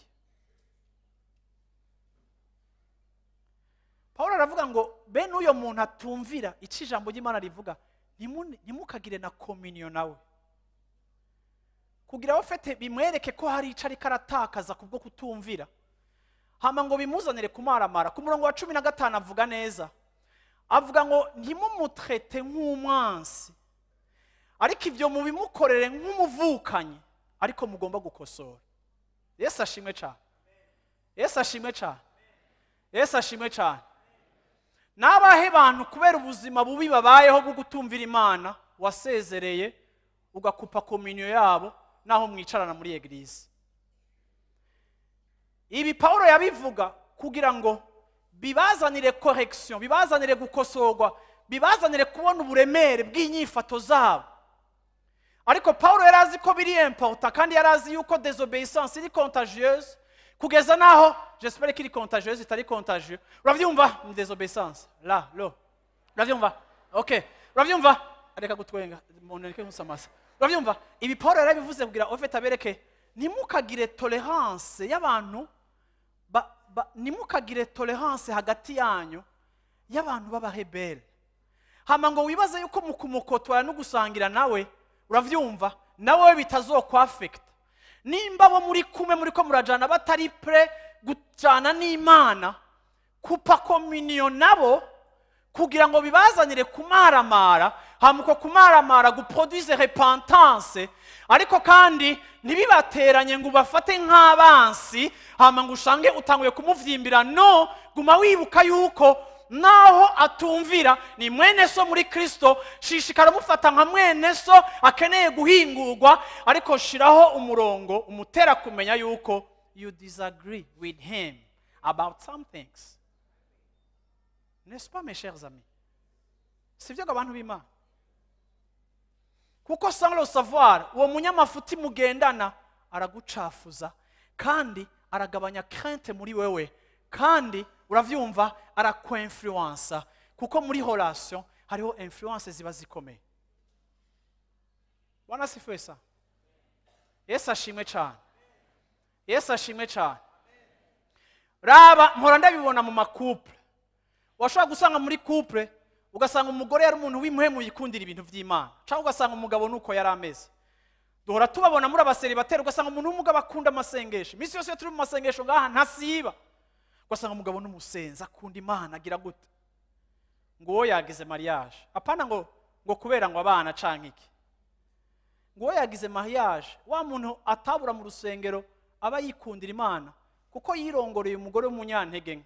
Paulo aravuga ngo bene uyo muntu atumvira ici ijambo ry'Imana rivuga, ntimukagire na communion nawe, kugira ofete bimwereke ko hari ico ariko aratakaza kubwo kutumvira, hama ngo bimuzanire kumaramara. Ku murongo wa 15 avuga neza, avuga ngo ntimumutrete nk'umwansi, ariko ivyo mubimukorere nk'umuvukanyi, ariko mugomba gukosora. Yesu ashimwe cyane. Yesu ashimwe cyane. Yesu ashimwe cyane. Nabahe bantu kubera ubuzima bubi babayeho bwo gutumvira Imana wasezereye ugakupa communion yabo naho mwicarana muri eglise. Ibi Paulo yabivuga kugira ngo bibazanire correction, bibazanire gukosorwa, bibazanire kubona uburemere bw'inyifato zabo. Ariko Paulo yarazi ko biri important, kandi yarazi yuko désobéissance iri contagieuse, kugeza naho j'espère qu'il est contagieuse, itari contagieux. Uravyumva? Ni désobéissance la lo. Uravyumva? Okay. Uravyumva? Areka gutwenga, umuntu areke nkusamasa. Uravyumva? Ibi Paulo yarabivuze kugira ofete abereke ntimukagire tolerance y'abantu, ntimukagire tolerance hagati yanyu y'abantu b'abarebelle. Hama ngo wibaze yuko mukumukotwara no gusangira nawe, uravyumva, nawe bitazokwafekta. Nimba bo muri kumwe muri ko murajana batari pre gujana n'Imana, kupa communion nabo kugira ngo bibazanire kumaramara, hamuko kumaramara guproduise repentance, ariko kandi ntibibateranye ngo bafate nk'abansi, hama ngo ushange utanguye kumuvyimbira. No, guma wibuka yuko naho atumvira ni mwene so muri Kristo, shishikara mufata nka mwene so akeneye guhingurwa, ariko shiraho umurongo umutera kumenya yuko you disagree with him about some things. N'est-ce pas, mes chers amis? Sivyo abantu b'Imana? Kuko sans le savoir, uwo munyamafuti mugendana aragucafuza, kandi aragabanya crainte muri wewe, kandi uravyumva arakwinfluensa, kuko muri relation hariho influence ziba zikomeye. Bwana asifiwe sana. Yesu ashimwe cyane. Yesu ashimwe cyane. Raba mpora ndabibona mu makuple. Washobora gusanga muri couple ugasanga umugore yari umuntu w'imuhemu yikundira ibintu vy'Imana, cyangwa ugasanga umugabo nuko yari ameze. Duhora tubabona muri abaseribateri, ugasanga umuntu w'umugabo akunda amasengesho, iminsi yose turi mu masengesho ngaha ntasiba, ugasanga umugabo n'umusenzi akunda Imana agira gute. Ngo uwo yagize mariage, apana ngo kubera ngo abana canke iki, ngo uwo yagize mariage, wa muntu atabura mu rusengero, aba yikundira Imana kuko yirongoreye umugore w'umunyantege nke.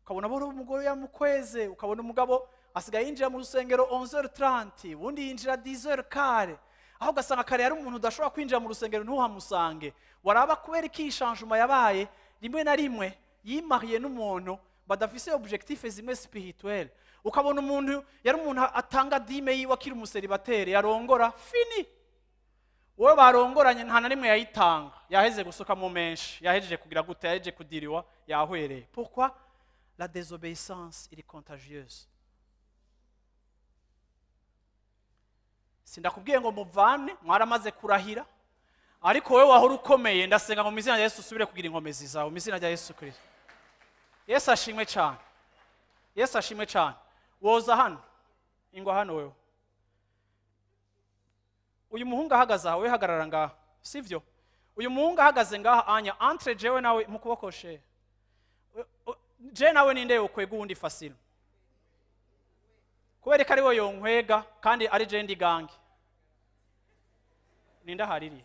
Ukabona buri umugore yamukweze, ukabona umugabo asigaye yinjira mu rusengero 11h30, ubundi yinjira 10h15, aho ugasanga kare yari umuntu udashobora kwinjira mu rusengero ntuhamusange. Waraba kubera iki changement yabaye, rimwe na rimwe yimariye n'umuntu badafise objectif zimwe spirituel. Ukabona umuntu yari umuntu atanga dîme yiwe akiri umuseribateri, yarongora, fini. Wowe barongoranye nta na rimwe yayitanga, yaheze gusuka mu menshi, yahejeje kugira gute, yahejeje kudiriwa, yahwereye. Pourquoi? La désobéissance iri contagieuse. Sindakubwiye ngo muvane, mwaramaze kurahira, ariko wowe wahora ukomeye, ndasenga ngo mu izina rya Yesu usubire kugira inkomezi zawe, mu izina rya Yesu Kristo. Yesu ashimwe cyane, Yesu ashimwe cyane. Woza hano, ingwa hano wewe. Uyu muhungu ahagaze aha, wewe hagarara ngaha, sivyo? Uyu muhungu ahagaze ngaha anya entre jewe nawe mu kuboko she. Je nawe ninde yokwega uwundi facile? Kubera ko ari we yonkwega kandi ari je ndi gange. Ninde ahaririye?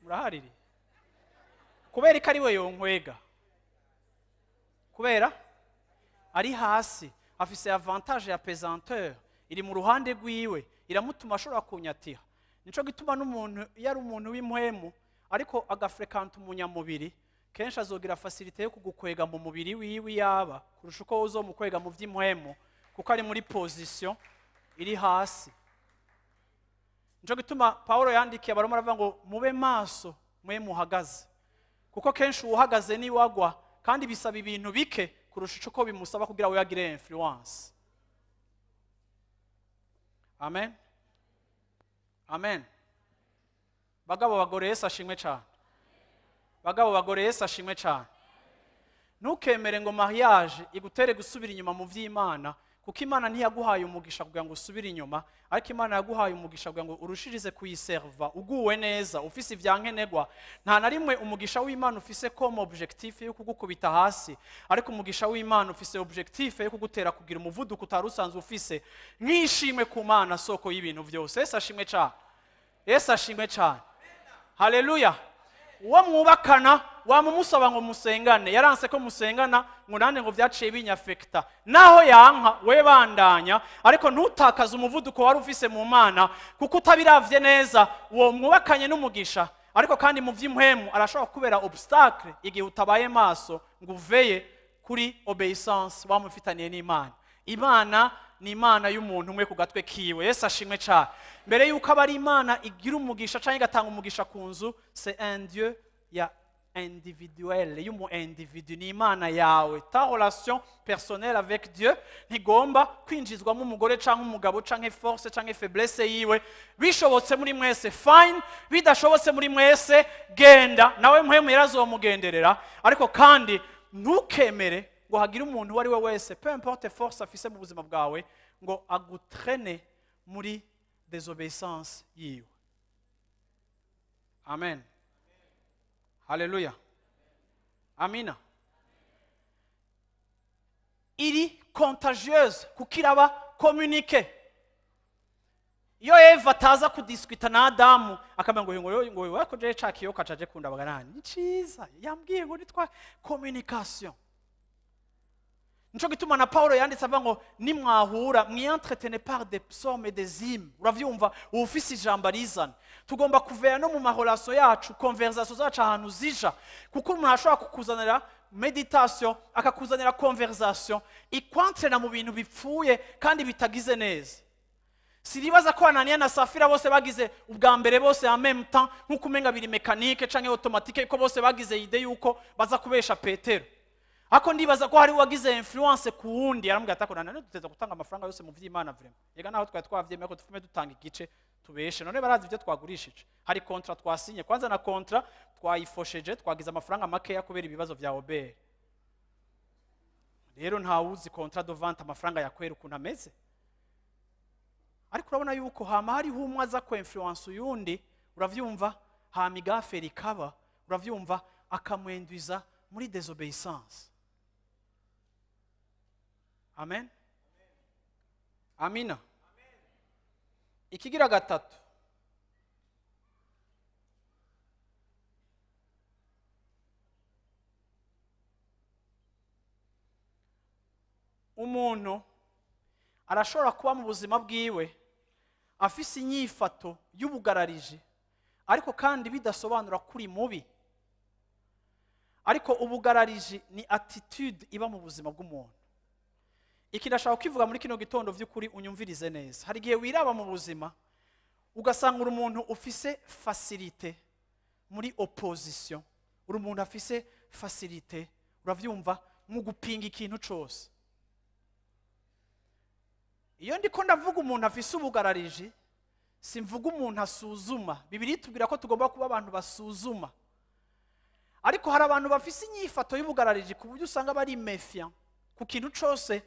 Murahaririye? Kubera ko ari we yonkwega. Kubera ari hasi, afise avantage ya pesanteur, iri mu ruhande rwiwe, iramutuma ashobora kunyatira. Nico gituma n'umuntu iyo ari umuntu w'impwemu ariko agafrekanta umunyamubiri, kenshi azogira facilité yo kugukwega mu mubiri wiwe yaba kurusha uko uzomukwega mu vy'impwemu, kuko ari muri position iri hasi. Nico gituma Paulo yandikiye Abaroma aravuga ngo mube maso mwe muhagaze, kuko kenshi uwuhagaze ni wagwa, kandi bisaba ibintu bike kurusha uko bimusaba kugira we agire influence. Amen. Amen. Bagabo bagore, Yesu ashimwe cyane. Bagabo bagore, Yesu ashimwe cyane. Ntukemere ngo mariage igutere gusubira inyuma mu vy'Imana, kuko Imana ntiyaguhaye umugisha kugira ngo usubire inyuma, ariko Imana yaguhaye umugisha kugira ngo urushirize kuyiserva uguwe neza, ufise ivyankenerwa. Nta na rimwe umugisha w'Imana ufise comme objectif yo kugukubita hasi, ariko umugisha w'Imana ufise objectif yo kugutera kugira umuvuduko utari usanzwe ufise, nk'ishimwe ku Mana soko y'ibintu vyose. Yesu ashimwe cyane, Yesu ashimwe cyane. Haleluya. Uwo mwubakana wamumusaba ngo musengane, yaranse ko musengana, ngo nande ngo vyaciye binyafekta. Naho yanka we bandanya, ariko ntutakaze umuvuduko wari ufise mu Mana, kuko utabiravye neza uwo mwubakanye n'umugisha, ariko kandi mu vy'impwemu arashobora kubera obstacle igihe utabaye maso ngo uveye kuri obéissance wamufitaniye n'Imana. Imana ni Imana y'umuntu umwe ku gatwe kiwe. Yesu ashimwe cyane. Mbere yuko aba ari Imana igira umugisha canke igatanga umugisha ku nzu, c'est un Dieu ya individuel, y'umu individu, ni Imana yawe. Ta relation personnelle avec Dieu ntigomba kwinjizwamo umugore canke umugabo canke force canke faiblesse yiwe. Bishobotse muri mwese fine, bidashobotse muri mwese genda nawe mpwemu yarazomugenderera, ariko kandi ntukemere ngo hagire umuntu uwo ari we wese, peu importe force afise mu buzima bwawe, ngo agutrene muri désobéissance yiwe. Amen. Haleluya. Amina. Iri contagieuse kuko iraba communiqué. Iyo Eva ataza kudiscuta na Adamu akamenya ngo ngo ngo je ca kiyoka caje kundabaga nani, ni ciza yambwiye ngo nitwa communication. Nico gituma na Paulo yanditse avuga ngo nimwahura mwientretenez par des psaumes et des hymnes. Uravyumva, ufise ijambo rizana. Tugomba kuvera no mu marelation yacu, conversation zacu ahantu zija, kuko umuntu ashobora kukuzanira meditation, akakuzanira conversation ikwantrena mu bintu bipfuye kandi bitagize neza. Siribaza ko Anania na Safira bose bagize ubwa mbere bose en même temps, nkuko umenga biri mécanique canke automatique, ko bose bagize idée yuko baza kubesha Petero. Ako ndibaza ko hari wagize influence ku wundi, aramubwira ati akona none duteza gutanga amafaranga yose mu vy'Imana vraiment. Yega naho twari twavyemeye ko tufume dutanga igice tubeshe, none barazi ibyo twagurishije. Hari contrat twasinye, kwanza na contrat twayifosheje, twagize amafaranga makeya kubera ibibazo vya Obert. Rero nta wuzi contrat de vente amafaranga yakwera ukuntu ameze. Ariko urabona yuko hama hariho umwe aza ku influence uyundi, uravyumva, hama igafe rikaba, uravyumva, akamwenduza muri désobéissance. Amen. Amina. Ikigira gatatu, umuntu arashobora kuba mu buzima bwiwe afise inyifato y'ubugararije, ariko kandi bidasobanura kuri mubi. Ariko ubugararije ni attitude iba mu buzima bw'umuntu. Iki ndashaka kwivuga muri kino gitondo vy'ukuri unyumvirize neza. Hari igihe wiraba mu buzima ugasanga uri umuntu ufise facilité muri opposition, uri umuntu afise facilité, uravyumva, mu gupinga ikintu cose. Iyo ndiko ndavuga umuntu afise ubugarariji, simvuga umuntu asuzuma. Bibiliya itubwira ko tugomba kuba abantu basuzuma. Ariko hari abantu bafise inyifato y'ubugarariji ku buryo usanga bari méfiant ku kintu cose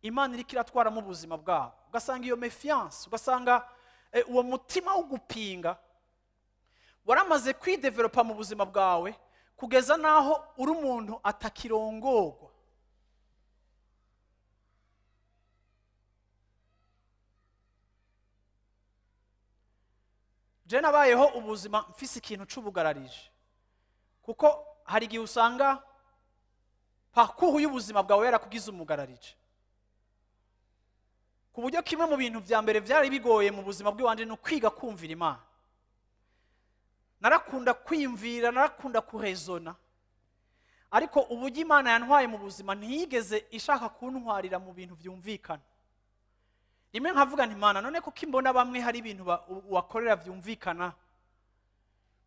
Imana iriko iratwara mu buzima bwabo. Ugasanga iyo méfiance, ugasanga uwo mutima wo gupinga waramaze kwidevelopa mu buzima bwawe kugeza naho uri umuntu atakirongorwa. Je nabayeho ubuzima mfise ikintu c'ubugararije, kuko hari igihe usanga parcours y'ubuzima bwawe yarakugize umugararije, ku buryo kimwe mu bintu vya mbere vyari bigoye mu buzima bw'iwanje ni ukwiga kumvira Imana. Narakunda kwiyumvira, narakunda kurezona, ariko uburyo Imana yantwaye mu buzima ntiyigeze ishaka kuntwarira mu bintu vyumvikana. Rimwe nkavuga nti Mana, none kuko imbona bamwe hari ibintu wakorera vyumvikana,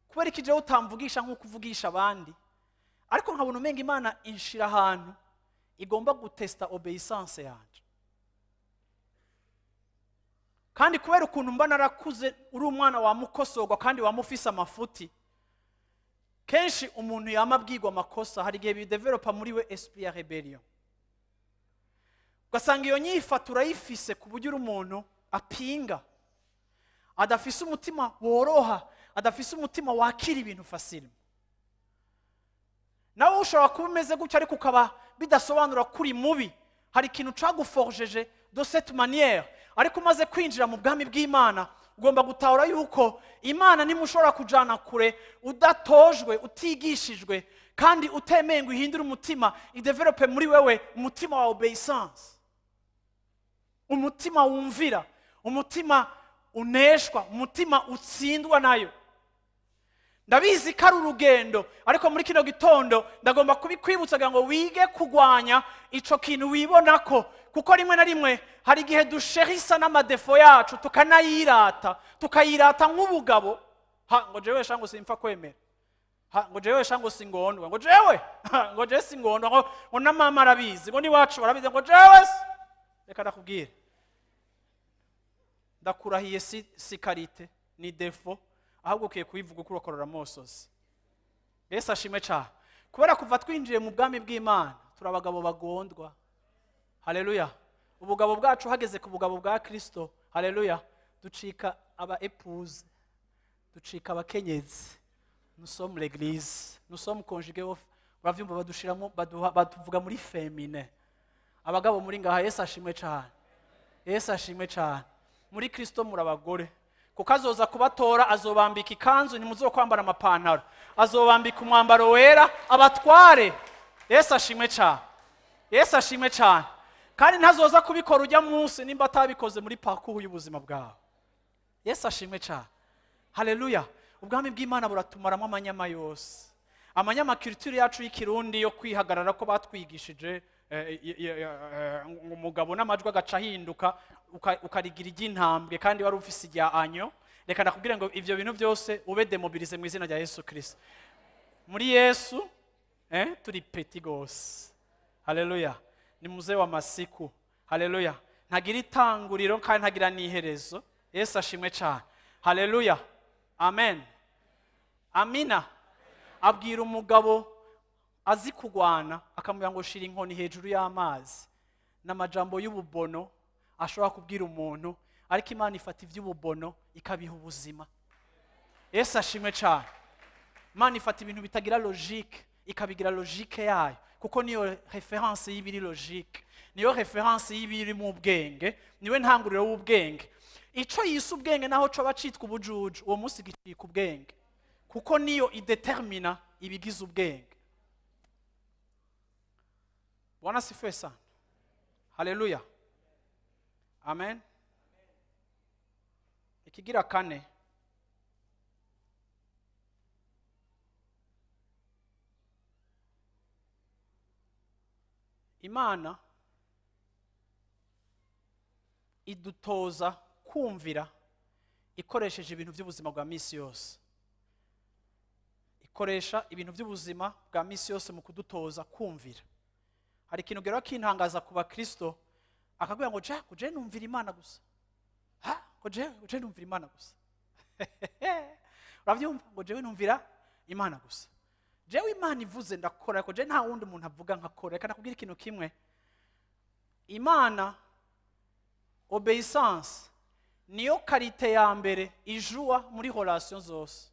kubera iki jewe utamvugisha nk'uko uvugisha abandi? Ariko nkabona umenga Imana inshira ahantu igomba gutesta obéissance yanje. Kandi kubera ukuntu mba narakuze uri umwana wa mukosorwa kandi wamufise amafuti, kenshi umuntu yama abwirwa amakosa, hari igihe bidevelopa muri we esprit ya rebellion. Ugasanga iyo nyifato urayifise ku buryo uri umuntu apinga, adafise umutima woroha, adafise umutima wakira ibintu facile. Nawe ushobora kuba umeze gutyo ariko ukaba bidasobanura kuri mubi. Hari ikintu caguforgeje de cette manière, ariko umaze kwinjira mu bwami bw'Imana ugomba gutahura yuko Imana ntimushobora kujana kure udatojwe, utigishijwe, kandi utemeye ngo uhindure umutima, idevelope muri wewe umutima wa obéissance, umutima wumvira, umutima uneshwa, umutima utsindwa nayo. Ndabizi ko ari urugendo, ariko muri kino gitondo ndagomba kubikwibutsa kugira ngo wige kugwanya ico kintu wibonako, kuko rimwe na rimwe hari igihe dusherisa n'amadefo yacu tukanayirata, tukayirata nk'ubugabo. Ha, ngo jewe sha ngo simpfa kwemera, ha, ngo jewe sha ngo singondwa, ngo jewe, ha, ngo jewe singondwa, ngo na mama arabizi, ngo n'iwacu barabizi, ngo jewe se. Reka ndakubwire, ndakurahiye si karite ni defo, ahubwo ukwiye kubivuga uko urakorora amosozi. Yesu ashimwe cyane. Kubera kuva twinjiye mu bwami bw'Imana turi abagabo bagondwa. Haleluya. Ubugabo bwacu hageze ku bugabo bwa Kristo, haleluya, ducika aba épouse, ducika abakenyezi. Nous sommes l'église, nous sommes conjugués au, uravyumva, badushiramo, baduvuga muri féminin. Abagabo muri ngaha, Yesu ashimwe cyane. Yesu ashimwe cyane. Muri Kristo muri abagore, kuko azoza kubatora, azobambika ikanzu, ntimuzokwambara amapantaro, azobambika umwambaro wera abatware. Yesu ashimwe cyane. Yesu ashimwe cyane. Kandi ntazoza kubikora ujya munsi nimba atabikoze muri parcours y'ubuzima bwawe. Yesu ashimwe cyane. Haleluya. Ubwami bw'Imana buratumaramo amanyama yose, amanyama culture yacu y'ikirundi yo kwihagarara ko batwigishije, umugabo n'amajwi agaca ahinduka, ukarigira iry'intambwe kandi wari ufise irya anyo. Reka ndakubwire ngo ivyo bintu byose ube démobilisé mu izina rya Yesu Kristo. Muri Yesu turi petit gose. Haleluya. Ni mzee wa masiku. Haleluya. Ntagira itanguriro kandi ntagira n'iherezo. Yesu ashimwe cyane. Haleluya. Amen. Amina. Abwira umugabo azi kugwana akamubwira ngo shira inkoni hejuru y'amazi. N'amajambo y'ububono ashobora kubwira umuntu, ariko Imana ifata iby'ububono ikabiha ubuzima. Yesu ashimwe cyane. Imana ifata ibintu bitagira logique ikabigira logique yayo, Kuko niyo référence y'ibiri logique, niyo référence y'ibiri mu bwenge, niwe ntanguriro w'ubwenge. Ico yise ubwenge naho co bacitwa ubujuju, uwo munsi gicika ubwenge, kuko niyo idetermina ibigize ubwenge. Bwana asifiwe sana. Haleluya, amen. Ikigira kane, Imana idutoza kumvira ikoresheje ibintu by'ubuzima bwa misi yose. Ikoresha ibintu by'ubuzima bwa misi yose mu kudutoza kumvira. Hari ikintu gero kintangaza ku bakristo, akakubwira ngo ja kuje numvira Imana gusa. Ha, kuje numvira Imana gusa. Uravyumva ngo jewe numvira Imana gusa. Jewe Imana ivuze ndakora, ariko je nta wundi muntu avuga nkakora. Reka nakubwira ikintu kimwe. Imana, obéissance niyo qualité ya mbere ijua muri relation zose.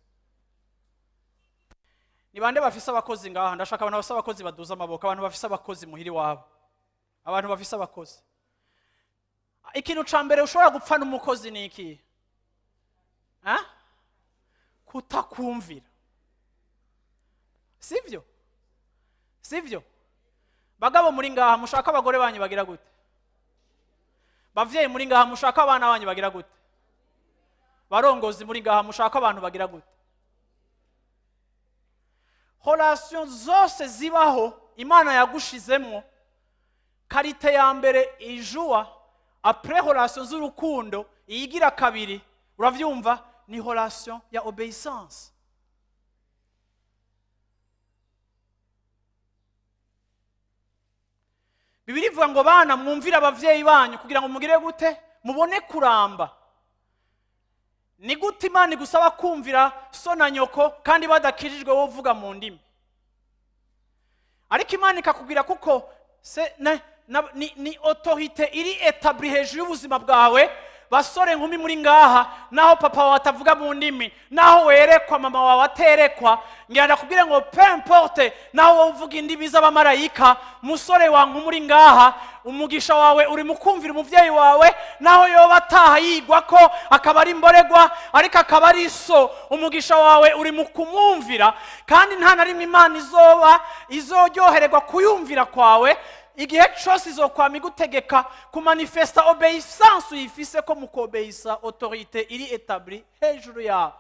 Ni bande bafise abakozi ngaha? Ndashaka abantu bafise abakozi baduza amaboko, abantu bafise abakozi muhiri wabo. Abantu bafise abakozi. Ikintu ca mbere ushobora gupfa n'umukozi ni iki? Ha? Kutakumvira. Sivyo? Sivyo? Bagabo muri ngaha mushaka abagore banyu bagira gute? Bavyeyi muri ngaha mushaka abana banyu bagira gute? Barongozi muri ngaha mushaka abantu bagira gute? Relation zose zibaho Imana yagushizemo, qualité ya mbere ijua après relation z'urukundo iyigira kabiri, uravyumva, ni relation ya obéissance. Bibiri ivuga ngo bana mwumvire abavyeyi banyu kugira ngo mugire gute? Mubone kuramba. Ni gute Imana igusaba kumvira so na nyoko kandi badakijijwe wowe uvuga mu ndimi? Ariko Imana ikakubwira kuko se na, na, ni autorité iri établie hejuru y'ubuzima bwawe. Basore nkumi muri ngaha, naho papa wawe atavuga mu ndimi, naho werekwa mama wawe aterekwa, ngira ndakubwire ngo peu importe naho wowe uvuga indimi z'abamarayika, musore wa nkumi muri ngaha, umugisha wawe uri mu kumvira umuvyeyi wawe, naho yoba ataha yigwa ko akaba ari imboregwa ariko akaba ari so, umugisha wawe uri mu kumwumvira. Kandi nta na rimwe Imana izoba izoryohererwa kuyumvira kwawe. Igihe cyose izokwama igutegeka kumanifesta obéissance uyifise ko mukobeisa autorité iri établie hejuru yawe.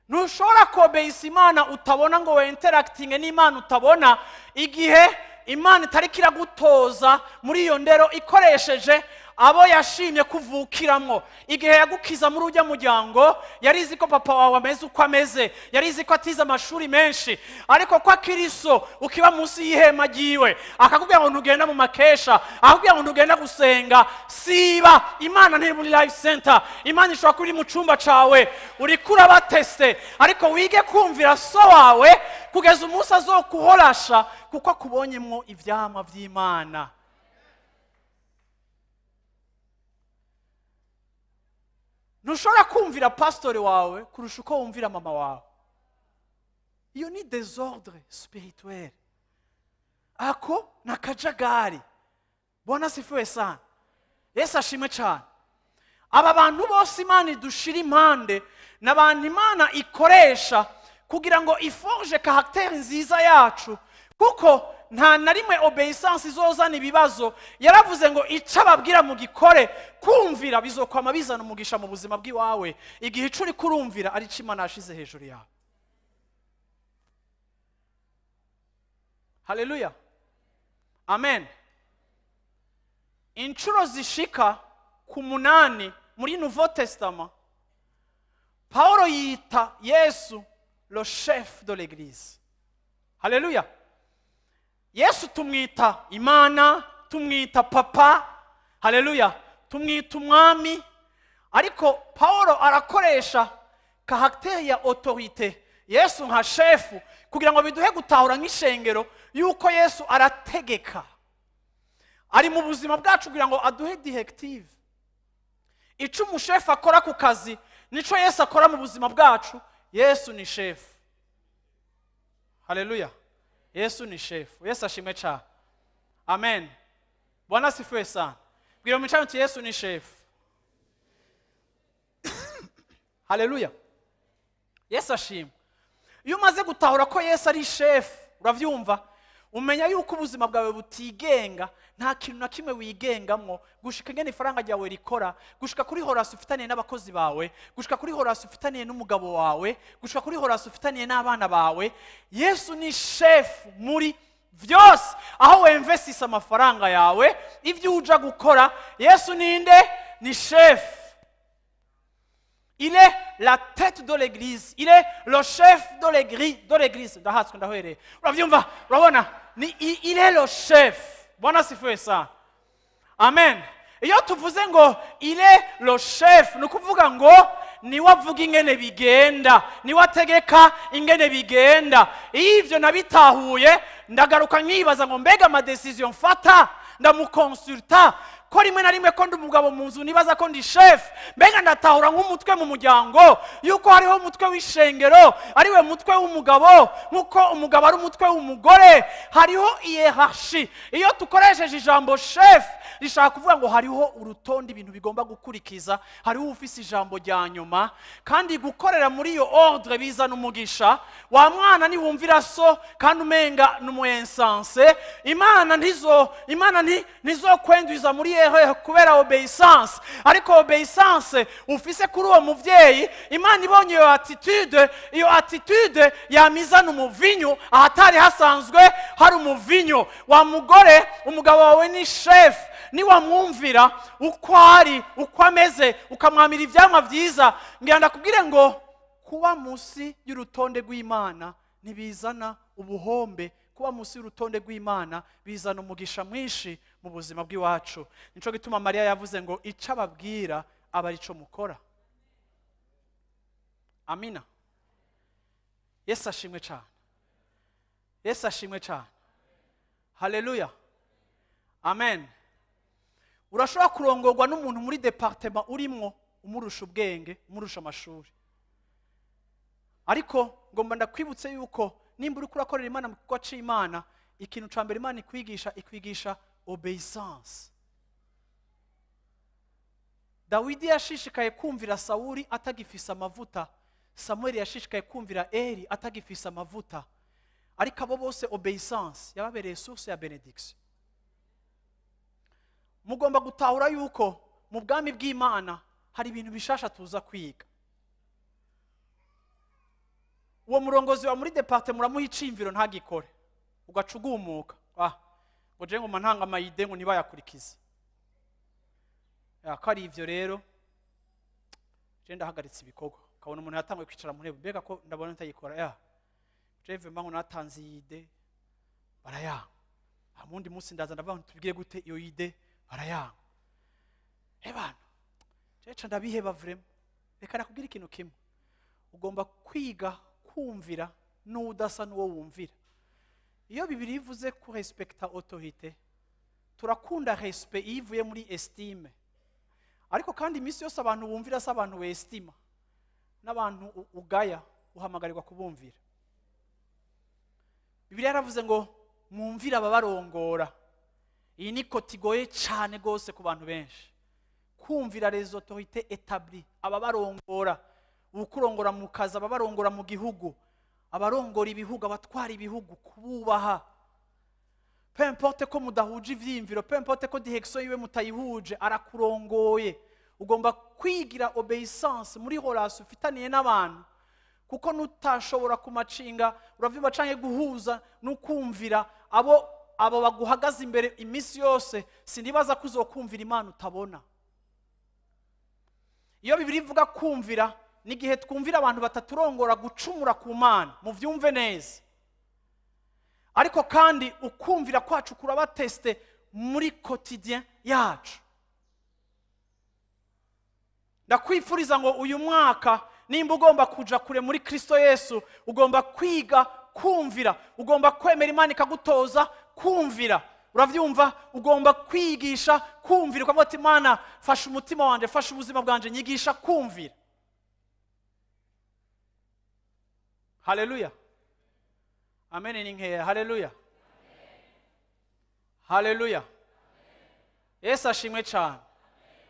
Ntushobora kobeisa Imana utabona ngo we interacting n'Imana utabona, igihe Imana itariko iragutoza muri iyo ndero ikoresheje abo yashimye kuvukiramwo. Igihe yagukiza muri ujya muryango, yarizi ko papa wawe ameze uko ameze, yarizi ko atize amashuri menshi, ariko kwa Kristo ukiba munsi y'ihema ryiwe, akakubwira ngo ntugenda mu makesha, akakubwira ngo ntugenda gusenga. Siba Imana ntiri muri life center, Imana ishobora kuba iri mu cumba cawe, uriko urabateste, ariko wige kumvira so wawe kugeza umunsi azokuhorasha, kuko akubonyemwo ivyamwa vy'Imana. Ntushobora kumvira pastori wawe kurusha uko wumvira mama wawe. Iyo ni désordre spirituel. Ako ni akajagari. Bwana asifiwe sana. Yesu ashimwe cyane. Aba bantu bose Imana idushira impande, ni abantu Imana ikoresha kugira ngo iforge caractère nziza yacu, kuko nta na rimwe obéissance izozana ibibazo. Yaravuze ngo ico ababwira mu gikore, kumvira bizokwama bizana umugisha mu buzima bw'iwawe. Igihe ico uri kurumvira ari ico Imana yashize hejuru yawe. Haleluya, amen. Inshuro zishika ku 8 muri Nouveau Testament, Paulo yita Yesu le chef de l'église. Haleluya. Yesu tumwita Imana, tumwita papa, haleluya, tumwita umwami. Ariko Paulo arakoresha caractère ya autorité Yesu nka shefu kugira ngo biduhe gutahura nk'ishengero yuko Yesu arategeka, ari mu buzima bwacu kugira ngo aduhe directive. Ico umushefu akora ku kazi nico Yesu akora mu buzima bwacu. Yesu ni shefu. Haleluya. Yesu ni shefu. Yesu ashimwe cyane. Amen. Bwana asifiwe sana. Bwira mwicaranye uti Yesu ni shefu. Haleluya. Yesu ashimwe. Iyo umaze gutahura ko Yesu ari shefu, uravyumva, umenya yuko ubuzima bwawe butigenga, nta kintu na kimwe wigengamwo, gushika ingene ifaranga ryawe rikora, gushika kuri horasi ufitaniye n'abakozi bawe, gushika kuri horasi ufitaniye n'umugabo wawe, gushika kuri horasi ufitaniye n'abana bawe. Yesu ni shefu muri vyose. Aho wemvesisa amafaranga yawe, ivyo uja gukora, Yesu ninde? Ni shefu. Il est la tête de l'église. Il est le chef de l'église. De l'église. Ndahatswe ndahwereye. Uravyumva? Urabona? Ni il est le chef. Bwana asifiwe sana. Amen. Iyo tuvuze ngo il est le chef, ni ukuvuga ngo niwe avuga ingene bigenda, niwe ategeka ingene bigenda. Iyo ivyo nabitahuye, ndagaruka nkibaza ngo mbega ama décision mfata ndamukonsulta, ko rimwe na rimwe ko ndi umugabo mu nzu nibaza ko ndi chef, mbega ndatahura nk'umutwe mu muryango yuko hariho umutwe w'ishengero ariwe mutwe w'umugabo, nk'uko umugabo ari umutwe w'umugore. Hariho hiérarchie. Iyo dukoresheje ijambo chef rishaka kuvuga ngo hariho urutonde ibintu bigomba gukurikiza, hariho ufise ijambo rya nyuma, kandi gukorera muri iyo ordre bizana umugisha. Wa mwana niwumvira so kandi umenga n'umu insensé, Imana ntizo, Imana ntizokwenduza muri erreur kubera obéissance, ariko obéissance ufise kuri uwo muvyeyi, Imana ibonye iyo attitude, iyo attitude yamizana umuvinyu ahatari hasanzwe hari umuvinyu. Wa mugore, umugabo wawe ni chef, niwamwumvira uko ari, uko ameze, ukamwamira ivyamwa vyiza. Ngira ndakubwire ngo kuba munsi y'urutonde rw'Imana ntibizana ubuhombe, kuba munsi y'urutonde rw'Imana bizana umugisha mwinshi mu buzima bw'iwacu. Nico gituma Mariya yavuze ngo ico ababwira aba arico mukora. Amina. Yesu ashimwe cyane. Yesu ashimwe cyane. Haleluya. Amen. Urashobora kurongorwa n'umuntu muri département urimwo umurusha ubwenge, umurusha amashuri, ariko ngomba ndakwibutse yuko nimba uriko urakorera Imana mu gikorwa c'Imana, ikintu ca mbere Imana ikwigisha, ikwigisha obéissance. Dawidi yashishikaye kumvira Sawuli atagifise amavuta, Samuel yashishikaye kumvira Eli atagifise amavuta, ariko abo bose obéissance yababereye source ya bénédiction. Mugomba gutahura yuko mu bwami bw'Imana hari ibintu bishasha tuza kwiga. Uwo murongozi wa muri département muramuha iciyumviro ntagikore, ugaca ugumuka, ah, ngo je ngoma ntanga ama idées ngo ntibayakurikize. Ya, ko ari ivyo rero je ndahagaritse ibikorwa. Ukabona umuntu yatanguye kwicara mu ntebe, mbega ko ndabona ntayikora, ya je vraiment ngo natanze iyi idée barayanga. Mundi munsi ndaza ndavuga ngo tubigire gute iyo idée, barayanga. Ebana je ndabiheba vraiment. Reka nakubwira ikintu kimwe, ugomba kwiga kumvira n'udasa n'uwo wumvira. Iyo Bibiliya ivuze ku respecta autorité, turakunda respect iyo ivuye muri estime, ariko kandi iminsi yose abantu bumvira si abantu westima, n'abantu ugaya uhamagarirwa kubumvira. Bibiliya yaravuze ngo mwumvire ababarongora. Iyi ni côté igoye cyane rwose ku bantu benshi, kumvira les autorités établies, ababarongora, ukurongora mu kazi, ababarongora mu gihugu, abarongora ibihugu, abatwara ibihugu, kububaha. Peu importe ko mudahuje ivyiyumviro, peu importe ko direction yiwe mutayihuje, arakurongoye. Ugomba kwigira obéissance muri relation ufitaniye n'abantu, kuko nutashobora kumacinga, uravyumva, canke guhuza n'ukumvira abo baguhagaze imbere iminsi yose, sindibaza ko uzokumvira Imana utabona. Iyo Bibiliya ivuga kumvira, n'igihe twumvira abantu bataturongora gucumura ku Mana, muvyumve neza, ariko kandi ukumvira kwacu kuraba testé muri quotidien yacu. Ndakwifuriza ngo uyu mwaka nimba ugomba kuja kure muri Kristo Yesu, ugomba kwiga kumvira, ugomba kwemera Imana ikagutoza kumvira. Uravyumva? Ugomba kwigisha kumvira, ukavuga ati Imana, fasha umutima wanje, fasha ubuzima bwanje, nyigisha kumvira. Haleluya. Amen ni nkeya. Haleluya, haleluya. Yesu ashimwe cyane.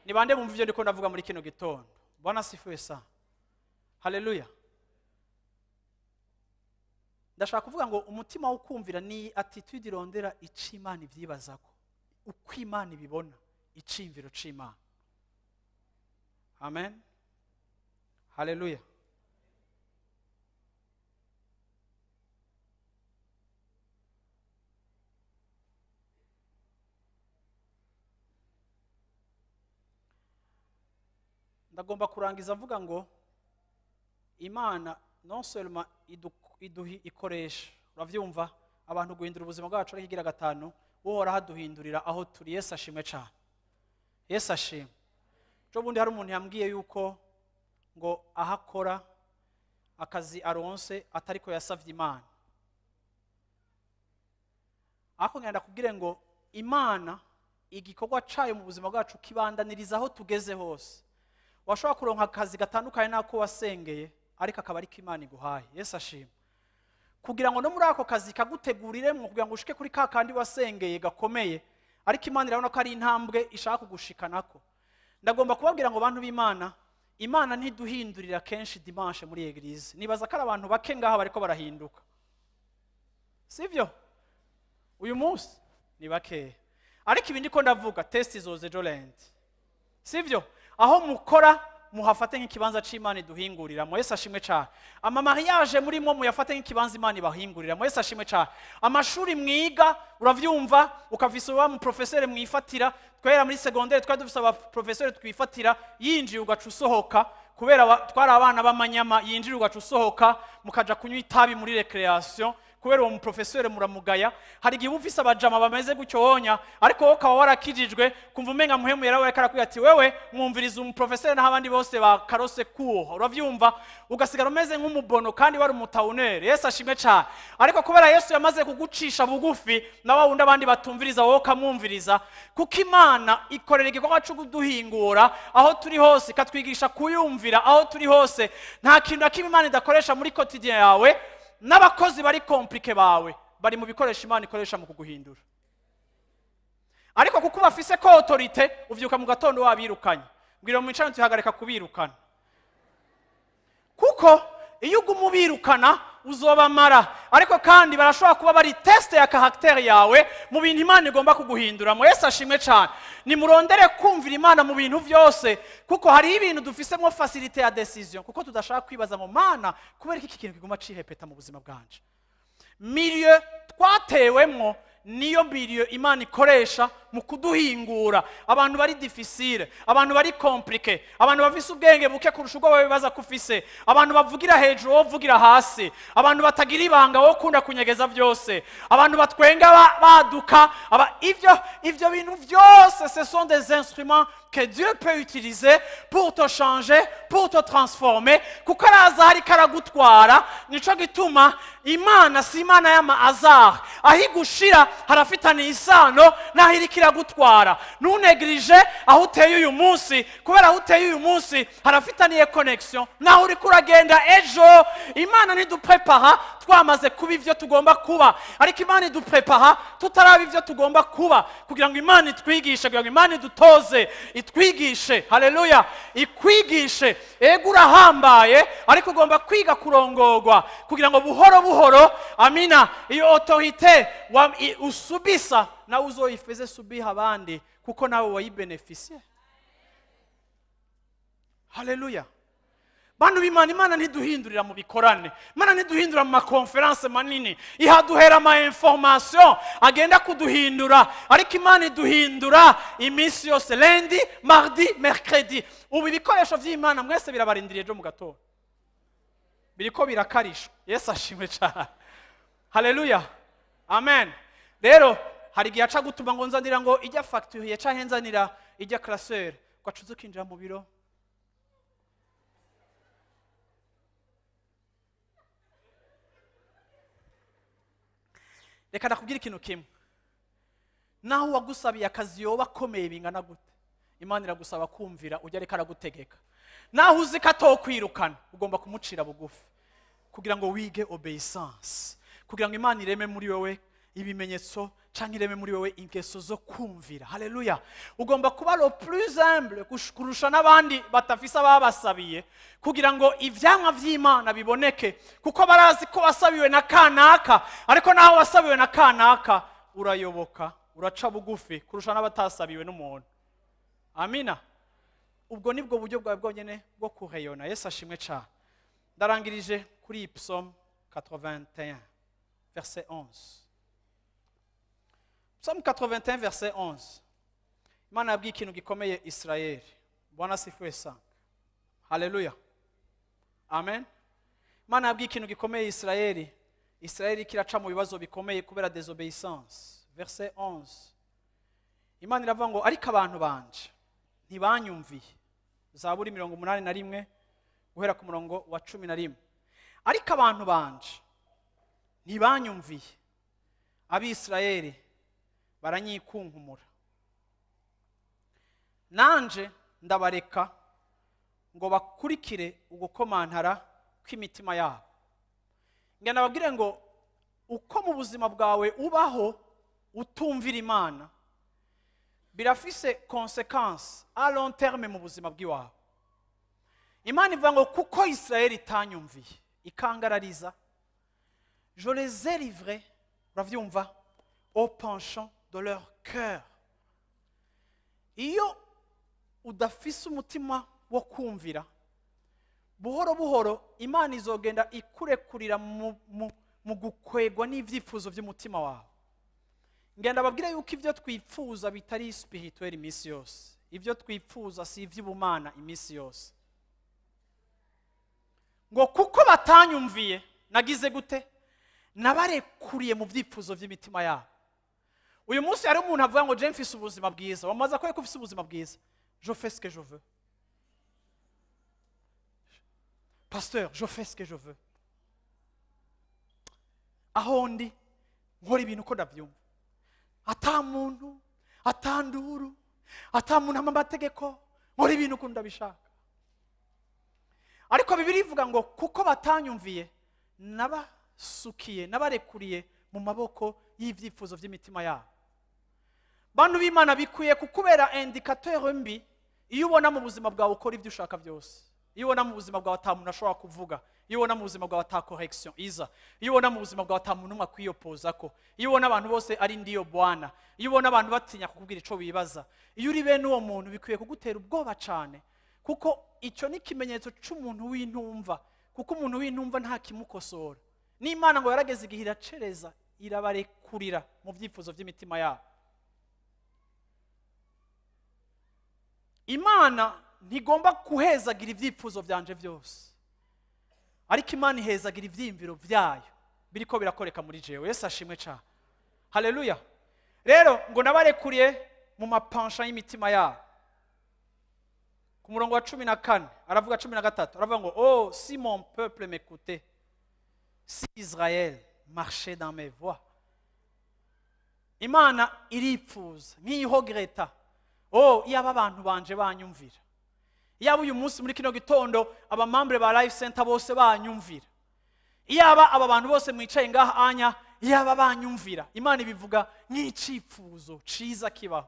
Ni bande bumva ibyo ndiko ndavuga muri kino gitondo? Bwana sifiwe sana. Haleluya. Ndashaka kuvuga ngo umutima wo kumvira ni attitude irondera ico Imana ivyibazako, uko Imana ibibona, iciyumviro c'Imana. Amen. Haleluya. Ndagomba kurangiza mvuga ngo Imana non seulement ikoresha, uravyumva, abantu guhindura ubuzima bwacu, ariko igira gatanu Uhoraho aduhindurira aho turi. Yesu ashimwe cyane. Yesu ashimwe. Ejo bundi hari umuntu yambwiye yuko ngo aho akora akazi aronse atariko yasavye Imana. Ariko ngenda kubwire ngo Imana igikorwa cayo mu buzima bwacu kibandaniriza aho tugeze hose. Washobora kuronka akazi gatandukanye n'ako wasengeye, ariko akaba ariko Imana iguhaye. Yesu ashimwe. Kugira ngo no muri ako kazi kaguteguriremwo kugira ngo ushike kuri ka kandi wasengeye gakomeye, ariko Imana irabona ko ari intambwe ishaka kugushikanako. Ndagomba kubabwira ngo bantu b'Imana, Imana ntiduhindurira kenshi dimanche muri eglise. Nibaza ko ari abantu bake ngaha bariko barahinduka, sivyo? Uyu munsi ni bake, ariko ibi ndiko ndavuga test izoze ejo lundi, sivyo? Aho mukora muhafate nk'ikibanza c'Imana iduhinguriramo. Yesu ashimwe cyane. Ama mariage murimo muyafate nk'ikibanza Imana ibahinguriramo. Yesu ashimwe cyane. Amashuri mwiga, uravyumva, ukavisa wa mu professeur mwifatira. Twera muri secondaire twari dufise aba professeur twifatira, yinjiye ugaca usohoka, kubera twari abana b'amanyama, yinjiye ugaca usohoka mukaja kunywa itabi muri récréation, kubera uwo mu professeur muramugaya. Hari igihe ufise abajama bameze gutyo wonya, ariko wowe ukaba warakijijwe, kumva umenga muhemu yarawe akarakubwira ati wewe mwumviriza umu professeur naho abandi bose bakarose kuho, uravyumva, ugasigara umeze nk'umubono kandi wari umutawunere. Yesu ashimwe cyane. Ariko kubera Yesu yamaze kugucisha bugufi, na wa wundi abandi batumviriza wowe ukamwumviriza, kuko Imana ikorera igikorwa cyo kuduhingura aho turi hose, ikatwigisha kuyumvira aho turi hose. Nta kintu na kimwe Imana idakoresha muri quotidien yawe. N'abakozi bari compliqué bawe bari mu bikoresho Imana ikoresha mu kuguhindura. Ariko kuko bafise ko autorité, uvyuka mu gatondo wabirukanye. Mbwira mu micano tuhagarika kubirukana, kuko iyo uguma ubirukana uzobamara. Ariko kandi barashobora kuba bari test ya caractère yawe mu bintu Imana igomba kuguhindura. Mu Yesu ashimwe cyane. Nimurondere kumvira Imana mu bintu vyose, kuko hari ibintu dufisemo facilité ya décision, kuko tudashaka kwibaza ngo Mana kubera iki kintu kiguma cihepeta mu buzima bwanje. Milieu twatewemwo niyo milieu Imana ikoresha mu kuduhingura. Abantu bari difficile, abantu bari compliqué, abantu bafise ubwenge buke kurusha ubwo babibaza kufise, abantu bavugira hejuru wowe uvugira hasi, abantu batagira ibanga wowe ukunda kunyegeza vyose, abantu batwenga baduka, ivyo bintu vyose ce sont des instruments que Dieu peut utiliser pour te changer, pour te transformer, kuko araza hari karagutwara. Nico gituma Imana si Imana y'ama hasard, aho igushira harafitaniye isano n'aho iriko iragutwara. Ntunegirije aho uteye uyu munsi, kubera aho uteye uyu munsi harafitaniye connexion naho uriko uragenda ejo. Imana ntiduprepara twamaze kuba ivyo tugomba kuba, ariko Imana iduprepara tutaraba ivyo tugomba kuba, kugira ngo Imana itwigishe, kugira ngo Imana idutoze, itwigishe. Haleluya, ikwigishe. Ego urahambaye, ariko ugomba kwiga kurongorwa, kugira ngo buhoro buhoro, amina, iyo autorité usubisa nawe uzoyifeze subiha abandi, kuko nawe wayibeneficie. Haleluya. Bantu b'Imana, Imana ntiduhindurira mu bikorane, Imana ntiduhindura mu makonferanse manini, ihaduhera ama information agenda kuduhindura, ariko Imana iduhindura iminsi yose, lundi, mardi, mercredi. Ubu ibikoresho vy'Imana mwese birabarindiriye ejo mu gatondo, biriko birakarishwa. Yesu ashimwe cyane. Haleluya, amen. Rero hari igihe aca gutuma ngo nzanira ngo ijya facture canke nzanira ijya classeur, ugaca ukinjira mu biro. Reka ndakubwira ikintu kimwe, naho uwagusabiye akazi yoba akomeye bingana gute, Imana iragusaba kumvira ujya ariko aragutegeka. Naho uzi ko atokwirukana, ugomba kumucira bugufi kugira ngo wige obéissance, Kugira ngo Imana ireme muri wewe ibimenyetso canke ireme muri wewe ingeso zo kumvira. Haleluya. Ugomba kuba le plus humble kurusha n'abandi batafise ababasabiye, kugira ngo ivyamwa vy'Imana biboneke, kuko barazi ko wasabiwe na kanaka. Ariko naho wasabiwe na kanaka, urayoboka, uraca bugufi kurusha n'abatasabiwe n'umuntu. Amina. Ubwo nibwo buryo bwawe bwonyene bwo kureyona. Yesu ashimwe cyane. Ndarangirije kuri Psaume 81 verset 11. Psaume 81 verset 11. Imana yabwiye ikintu gikomeye Israeli. Bwana asifiwe sana. Haleluya. Amen. Imana yabwiye ikintu gikomeye Israeli. Israeli kiraca mu bibazo bikomeye kubera désobéissance. Verset 11. Imana iravuga ngo: "Ariko abantu banje ntibanyumviye." Zaburi 81 guhera ku murongo wa 11. "Ariko abantu banje ntibanyumviye, Abisirayeli baranyikunkumura, nanje ndabareka ngo bakurikire ugukomantara kw'imitima yabo." Ngenda nababwire ngo uko mu buzima bwawe ubaho utumvira Imana birafise conséquence à long terme mu buzima bw'iwawe. Imana ivuga ngo: "Kuko Israeli itanyumviye, ikangarariza, je les ai livrés", uravyumva, "au penchant de leur cœur." Iyo udafise umutima wo kumvira, buhoro buhoro Imana izogenda ikurekurira mu gukwegwa n'ibyifuzo by'umutima wawe. Ngenda babwire yuko ibyo twipfuza bitari spirituel iminsi yose. Ibyo twipfuza si iby'ubumana iminsi yose. Ngo: "Kuko batanyumviye, nagize gute? Nabarekuriye mu byifuzo by'imitima yabo." Uyu munsi hari umuntu avuga ngo: "Je mfise ubuzima bwiza." Wamaze ko ufise ubuzima bwiza? "Je fais ce que je veux, pasteur, je fais ce que je veux. Aho ndi nkora ibintu uko ndabyumva, ata muntu, ata nduru, ata muntu ampa amategeko, nkora ibintu uko ndabishaka." Ariko Bibiliya ivuga ngo: "Kuko batanyumviye, nabasukiye, nabarekuriye mu maboko y'ibyifuzo by'imitima yabo." Bantu b'Imana, bikwiye kukubera indicateur mbi iyo ubona mu buzima bwawe ukora ibyo ushaka byose, iyo ubona mu buzima bwawe ata muntu ashobora kuvuga, iyo ubona mu buzima bwawe ata correction iza, iyo ubona mu buzima bwawe ata muntu n'umwe akwiyopoza ko, iyo ubona abantu bose ari ndiyo bwana, iyo ubona abantu batinya kukubwira ico bibaza. Iyo uri bene uwo muntu, bikwiye kugutera ubwoba cane, kuko icyo ni ikimenyetso c'umuntu w'intumva, kuko umuntu w'intumva nta kimukosora. N'Imana ngo yarageze igihe iracereza, irabarekurira mu byifuzo by'imitima yabo. Imana ntigomba kuhezagira ibyifuzo byanje byose, ariko Imana ihezagira ibyiyumviro byayo biriko birakoreka muri jewe. Yesu ashimwe cyane. Haleluya. Rero ngo: "Nabarekuriye mu mapansha y'imitima yabo." Ku murongo wa 14 aravuga, 13 aravuga ngo: "Oh, si mon peuple m'écoutait, si Israël marchait dans mes voies." Imana iripfuza nk'iyihogereta: "Oh, iyaba abantu banje banyumvira, iyaba uyu munsi muri kino gitondo aba membres ba Life Center bose banyumvira, iyaba aba bantu bose mwicaye ngaha anya, iyaba banyumvira." Imana ibivuga nk'icyifuzo ciza kibaho.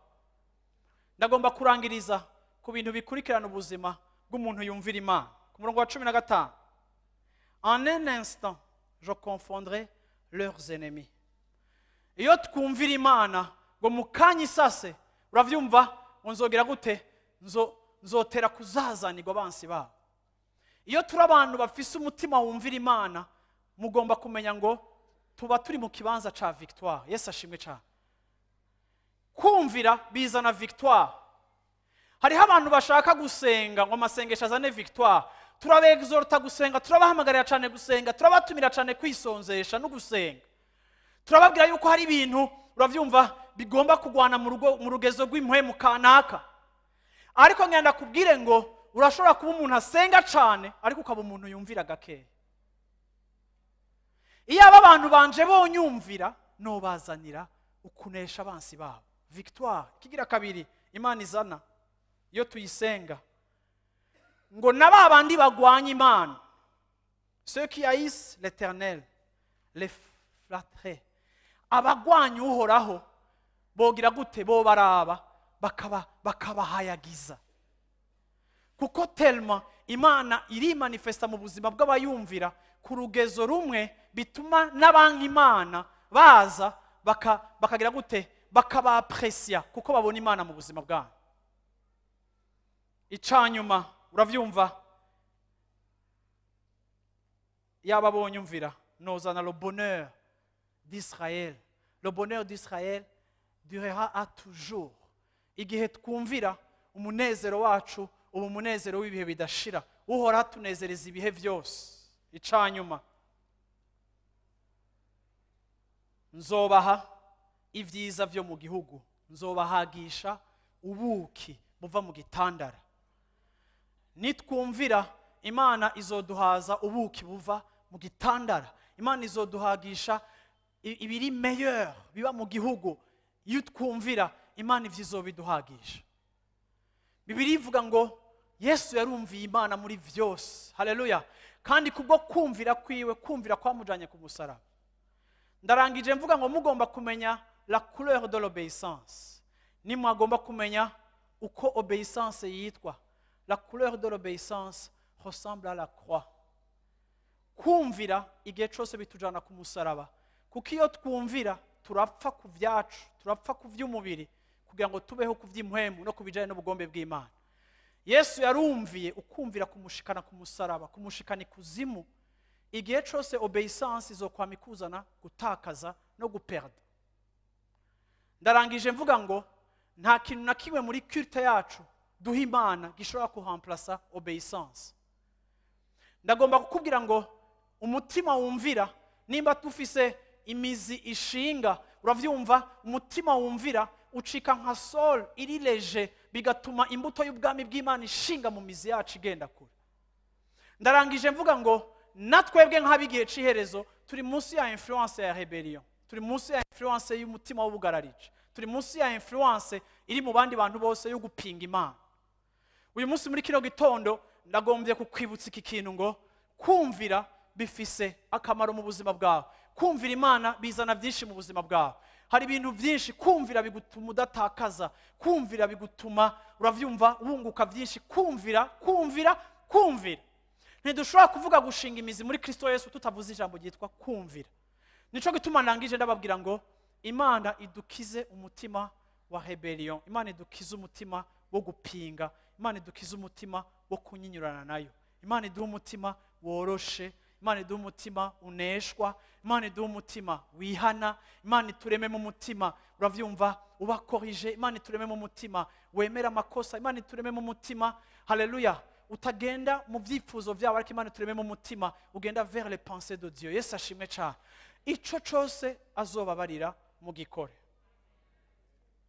Ndagomba kurangiriza ku bintu bikurikirana ubuzima bw'umuntu yumvira Imana. Ku murongo wa 15: "En un instant je confondrai leurs ennemis." Iyo twumvira Imana, ngo mu kanya isase, uravyumva, ngo nzogera gute? Nzotera kuzazanirwa abansi babo. Iyo turi abantu bafise umutima wumvira Imana, mugomba kumenya ngo tuba turi mu kibanza ca victoire. Yesu ashimwe cyane. Kumvira bizana victoire. Hariho abantu bashaka gusenga ngo amasengesho azane victoire. Turabexhorta gusenga, turabahamagarira cyane gusenga, turabatumira cyane kwisonzesha no gusenga. Turababwira yuko hari ibintu, uravyumva, bigomba kugwana mu rugo, mu rugezo rw'impwemu kanaka. Ariko ngenda kubwire ngo urashobora kuba umuntu asenga cyane, ariko ukaba umuntu yumvira gakeya. "Iyo aba bantu banje bonyumvira, nobazanira ukunesha abansi babo", victoire. Ikigira kabiri Imana izana iyo tuyisenga, ngo na ba bandi bagwanya Imana, "Ceux qui haïssent l'Éternel, les flatterait. Abagwanya Uhoraho bogira gute? Bo baraba bakabahayagiza, kuko tellement Imana iri manifesta mu buzima bw'abayumvira ku rugezo rumwe bituma n'abanka Imana baza bakagira gute? Bakabapresia, kuko babona Imana mu buzima bwabo. Icanyuma uravyumva, yababonye umvira nozana le bonheur d'Israël. Le bonheur d'Israël durera à toujours. Igihe twumvira, umunezero wacu ubu umunezero w'ibihe bidashira. Uhora atunezereza ibihe byose. Icanyuma, nzobaha ibyiza byo mu gihugu, nzobahagisha ubuki buva mu gitandara. Nitwumvira, Imana izoduhaza ubuki buva mu gitandara. Imana izoduhagisha ibiri meilleur biba mu gihugu. Iyo twumvira Imana, ivyo izobiduhagisha. Bibiliya ivuga ngo Yesu yarumviye Imana muri vyose. Haleluya! Kandi kubwo kumvira kwiwe, kumvira kwamujanye ku musaraba. Ndarangije mvuga ngo mugomba kumenya la couleur de l'obéissance, nimwagomba kumenya uko obéissance yitwa. La couleur de l'obéissance ressemble à la croix. Kumvira igihe cyose bitujana ku musaraba, kuko iyo twumvira turapfa ku byacu, turapfa ku by'umubiri kugira ngo tubeho ku by'impwemu no ku bijyanye n'ubugombe bw'Imana. Yesu yarumviye, ukumvira kumushikana ku musaraba, kumushikana ikuzimu. Igihe cyose obéissance izokwama ikuzana gutakaza no guperda. Ndarangije mvuga ngo nta kintu na kimwe muri culte yacu duha Imana gishobora kuhamplasa obéissance. Ndagomba kukubwira ngo umutima wumvira, nimba tufise imizi ishinga, uravyumva, umutima wumvira ucika nka sol iri léger, bigatuma imbuto y'ubwami bw'Imana ishinga mu mizi yacu, igenda kure. Ndarangije mvuga ngo natwebwe nk'abigihe c'iherezo turi munsi ya influence ya rébellion, turi munsi ya influence y'umutima w'ubugararije, turi munsi ya influence iri mu bandi bantu bose yo gupinga Imana. Uyu munsi muri kino gitondo ndagombye kukwibutsa iki kintu, ngo kumvira bifise akamaro mu buzima bwawe. Kumvira Imana bizana byinshi mu buzima bwawe. Hari ibintu byinshi. Kumvira bigutuma udatakaza, kumvira bigutuma, uravyumva, wunguka byinshi. Kumvira, kumvira, kumvira. Ntidushobora kuvuga gushinga imizi muri Kristo Yesu tutavuze ijambo ryitwa kumvira. Nico gituma ndangije ndababwira ngo Imana idukize umutima wa rébellion, Imana idukize umutima wo gupinga, Imana idukize umutima wo kunyinyurana nayo. Imana iduhe umutima woroshe, Imana iduhe umutima uneshwa, Imana iduhe umutima wihana, Imana iturememo umutima, uravyumva, uba corrigé, Imana iturememo umutima wemera amakosa, Imana iturememo umutima, haleluya, utagenda mu byifuzo byabo, ariko Imana iturememo umutima ugenda vers les pensées de Dieu. Yesu ashimwe cyane. Ico cose azobabarira mugikore.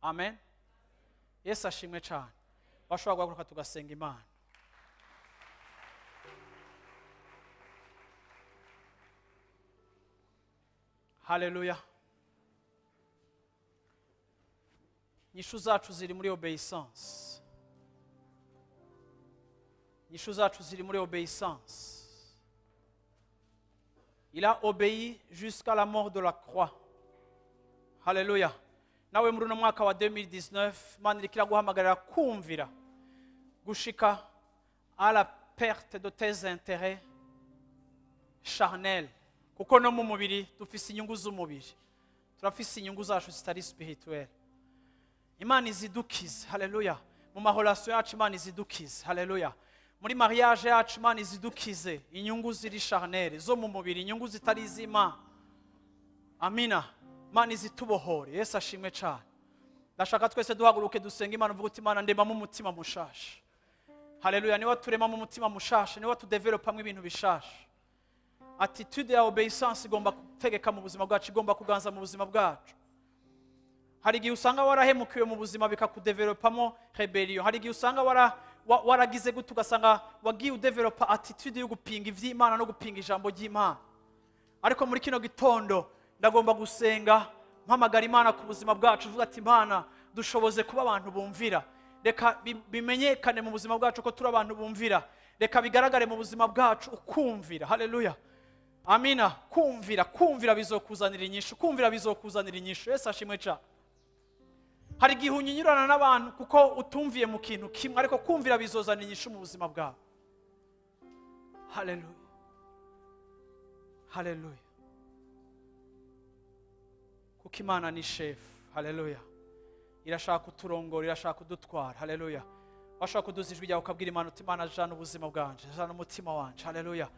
Amen. Yesu ashimwe cyane. Bashobora guhaguruka tugasenga Imana. Haleluya! Inyishu zacu ziri muri obéissance. Inyishu zacu ziri muri obéissance. Il a obéi jusqu'à la mort de la croix. Haleluya! Nawe muri uno mwaka wa 2019, Imana iriko iraguhamagarira kumvira gushika à la perte de tes intérêts charnels, kuko no mu mubiri dufise inyungu z'umubiri, turafise inyungu zacu zitari spirituel. Imana izidukize. Haleluya! Mu ma relations yacu Imana izidukize. Haleluya! Muri mariage yacu Imana izidukize inyungu ziri charnel, zo mu mubiri, inyungu zitari iz'Imana. Amina. Imana izitubohore. Yesu ashimwe cyane. Ndashaka twese duhaguruke dusenga Imana, uvuga uti: "Imana, ndemamo umutima mushasha." Haleluya! Niwe turemamo umutima mushasha, niwe tudevelopamwo ibintu bishasha. Attitude ya obéissance igomba gutegeka mu buzima bwacu, igomba kuganza mu buzima bwacu. Hari igihe usanga warahemukiwe mu buzima, bikakudevelopamo rébellion. Hari igihe usanga waragize gute, ugasanga wagiye udevelopa attitude yo gupinga ivy'Imana no gupinga ijambo ry'Imana. Ariko muri kino gitondo ndagomba gusenga mpamagara Imana ku buzima bwacu, uvuga ati: "Imana, dushoboze kuba abantu bumvira. Reka bimenyekane mu buzima bwacu ko turi abantu bumvira. Reka bigaragare mu buzima bwacu ukumvira." Haleluya! Amina. Kumvira, kumvira bizokuzanira inyishu, kumvira bizokuzanira inyishu. Yesu ashimwe cyane. Hari igihe unyinyurana n'abantu kuko utumviye mu kintu kimwe, ariko kumvira bizozana inyishu mu buzima bwawe. Haleluya, haleluya. Kuko Imana ni chef. Haleluya. Irashaka kuturongora, irashaka kudutwara. Haleluya. Washaka kuduza ijwi ryawe ukabwira Imana uti: "Imana, jana ubuzima bwanje, jana umutima wanje." Haleluya.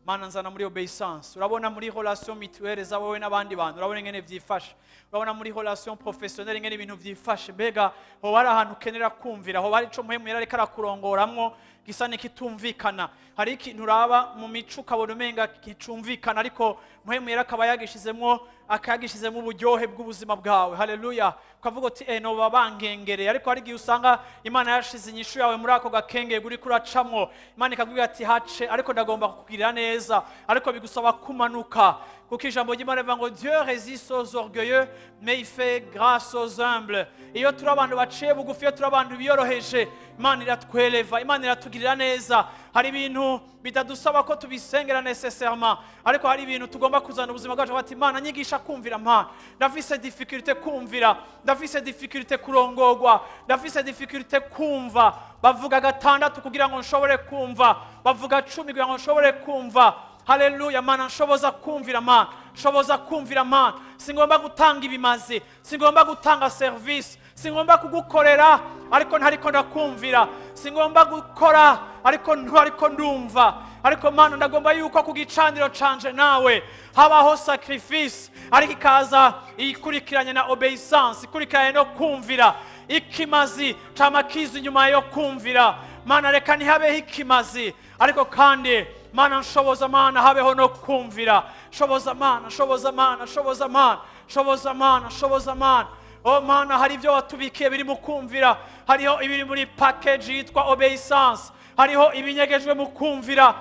Mana, nzana muri obéissance. Urabona muri relation mutuelle za wowe n'abandi bantu, urabona ingene vyifashe, urabona muri relation professionnelle ingene ibintu vyifashe. Mbega hoba hari ahantu ukenera kumvira? Hoba hari ico Muhemu yari ariko arakurongoramwo gisa n'ikitumvikana? Hari ikintu uraba mu mico ukabona umenga kicumvikana, ariko Muhemu yari akaba yagishizemwo, akagishizemo uburyohe bw'ubuzima bwawe. Haleluya. Ukavuga uti: "Eh, noba bangengereye." Ariko hari igihe usanga Imana yashize inyishu yawe muri ako gakengeri uriko uracamwo. Imana ikakubwira ati: "Hace, ariko ndagomba kukugirira neza, ariko bigusaba kumanuka." Kuko ijambo ry'Imana rivuga ngo: "Dieu résiste aux orgueilleux, mais il fait grâce aux humbles." Iyo turi abantu baciye bugufi, iyo turi abantu biyoroheje, Imana iratweleva, Imana iratugirira neza. Hari ibintu bitadusaba ko tubisengera nécessairement, ariko hari ibintu tugomba kuzana ubuzima bwacu bati: "Imana, nyigisha kumvira. Mana, ndafise difficulté kumvira, ndafise difficulté kurongorwa, ndafise difficulté kumva. Bavuga gatandatu kugira ngo nshobore kumva, bavuga 10 kugira ngo nshobore kumva." Haleluya. Mana, nshoboza kumvira. Mana, nshoboza kumvira. Mana, singomba gutanga ibimazi, singomba gutanga service, singomba kugukorera ariko ntariko ndakumvira, singomba gukora ariko ntariko ndumva. Ariko Mana, ndagomba yuko ku gicaniro canje nawe habaho sacrifice, ariko ikaza ikurikiranye na obéissance, ikurikiranye no kumvira. Ikimazi cama kiza inyuma yo kumvira. Mana, reka ntihabeho ikimazi, ariko kandi Mana nshoboza, Mana, habeho no kumvira. Shoboza Mana, shoboza Mana, shoboza Mana, shoboza Mana, shoboza Mana. Oh Mana, hari ibyo watubikiye biri mu kumvira, hariho ibiri muri package yitwa obéissance, hariho ibinyegejwe mu kumvira.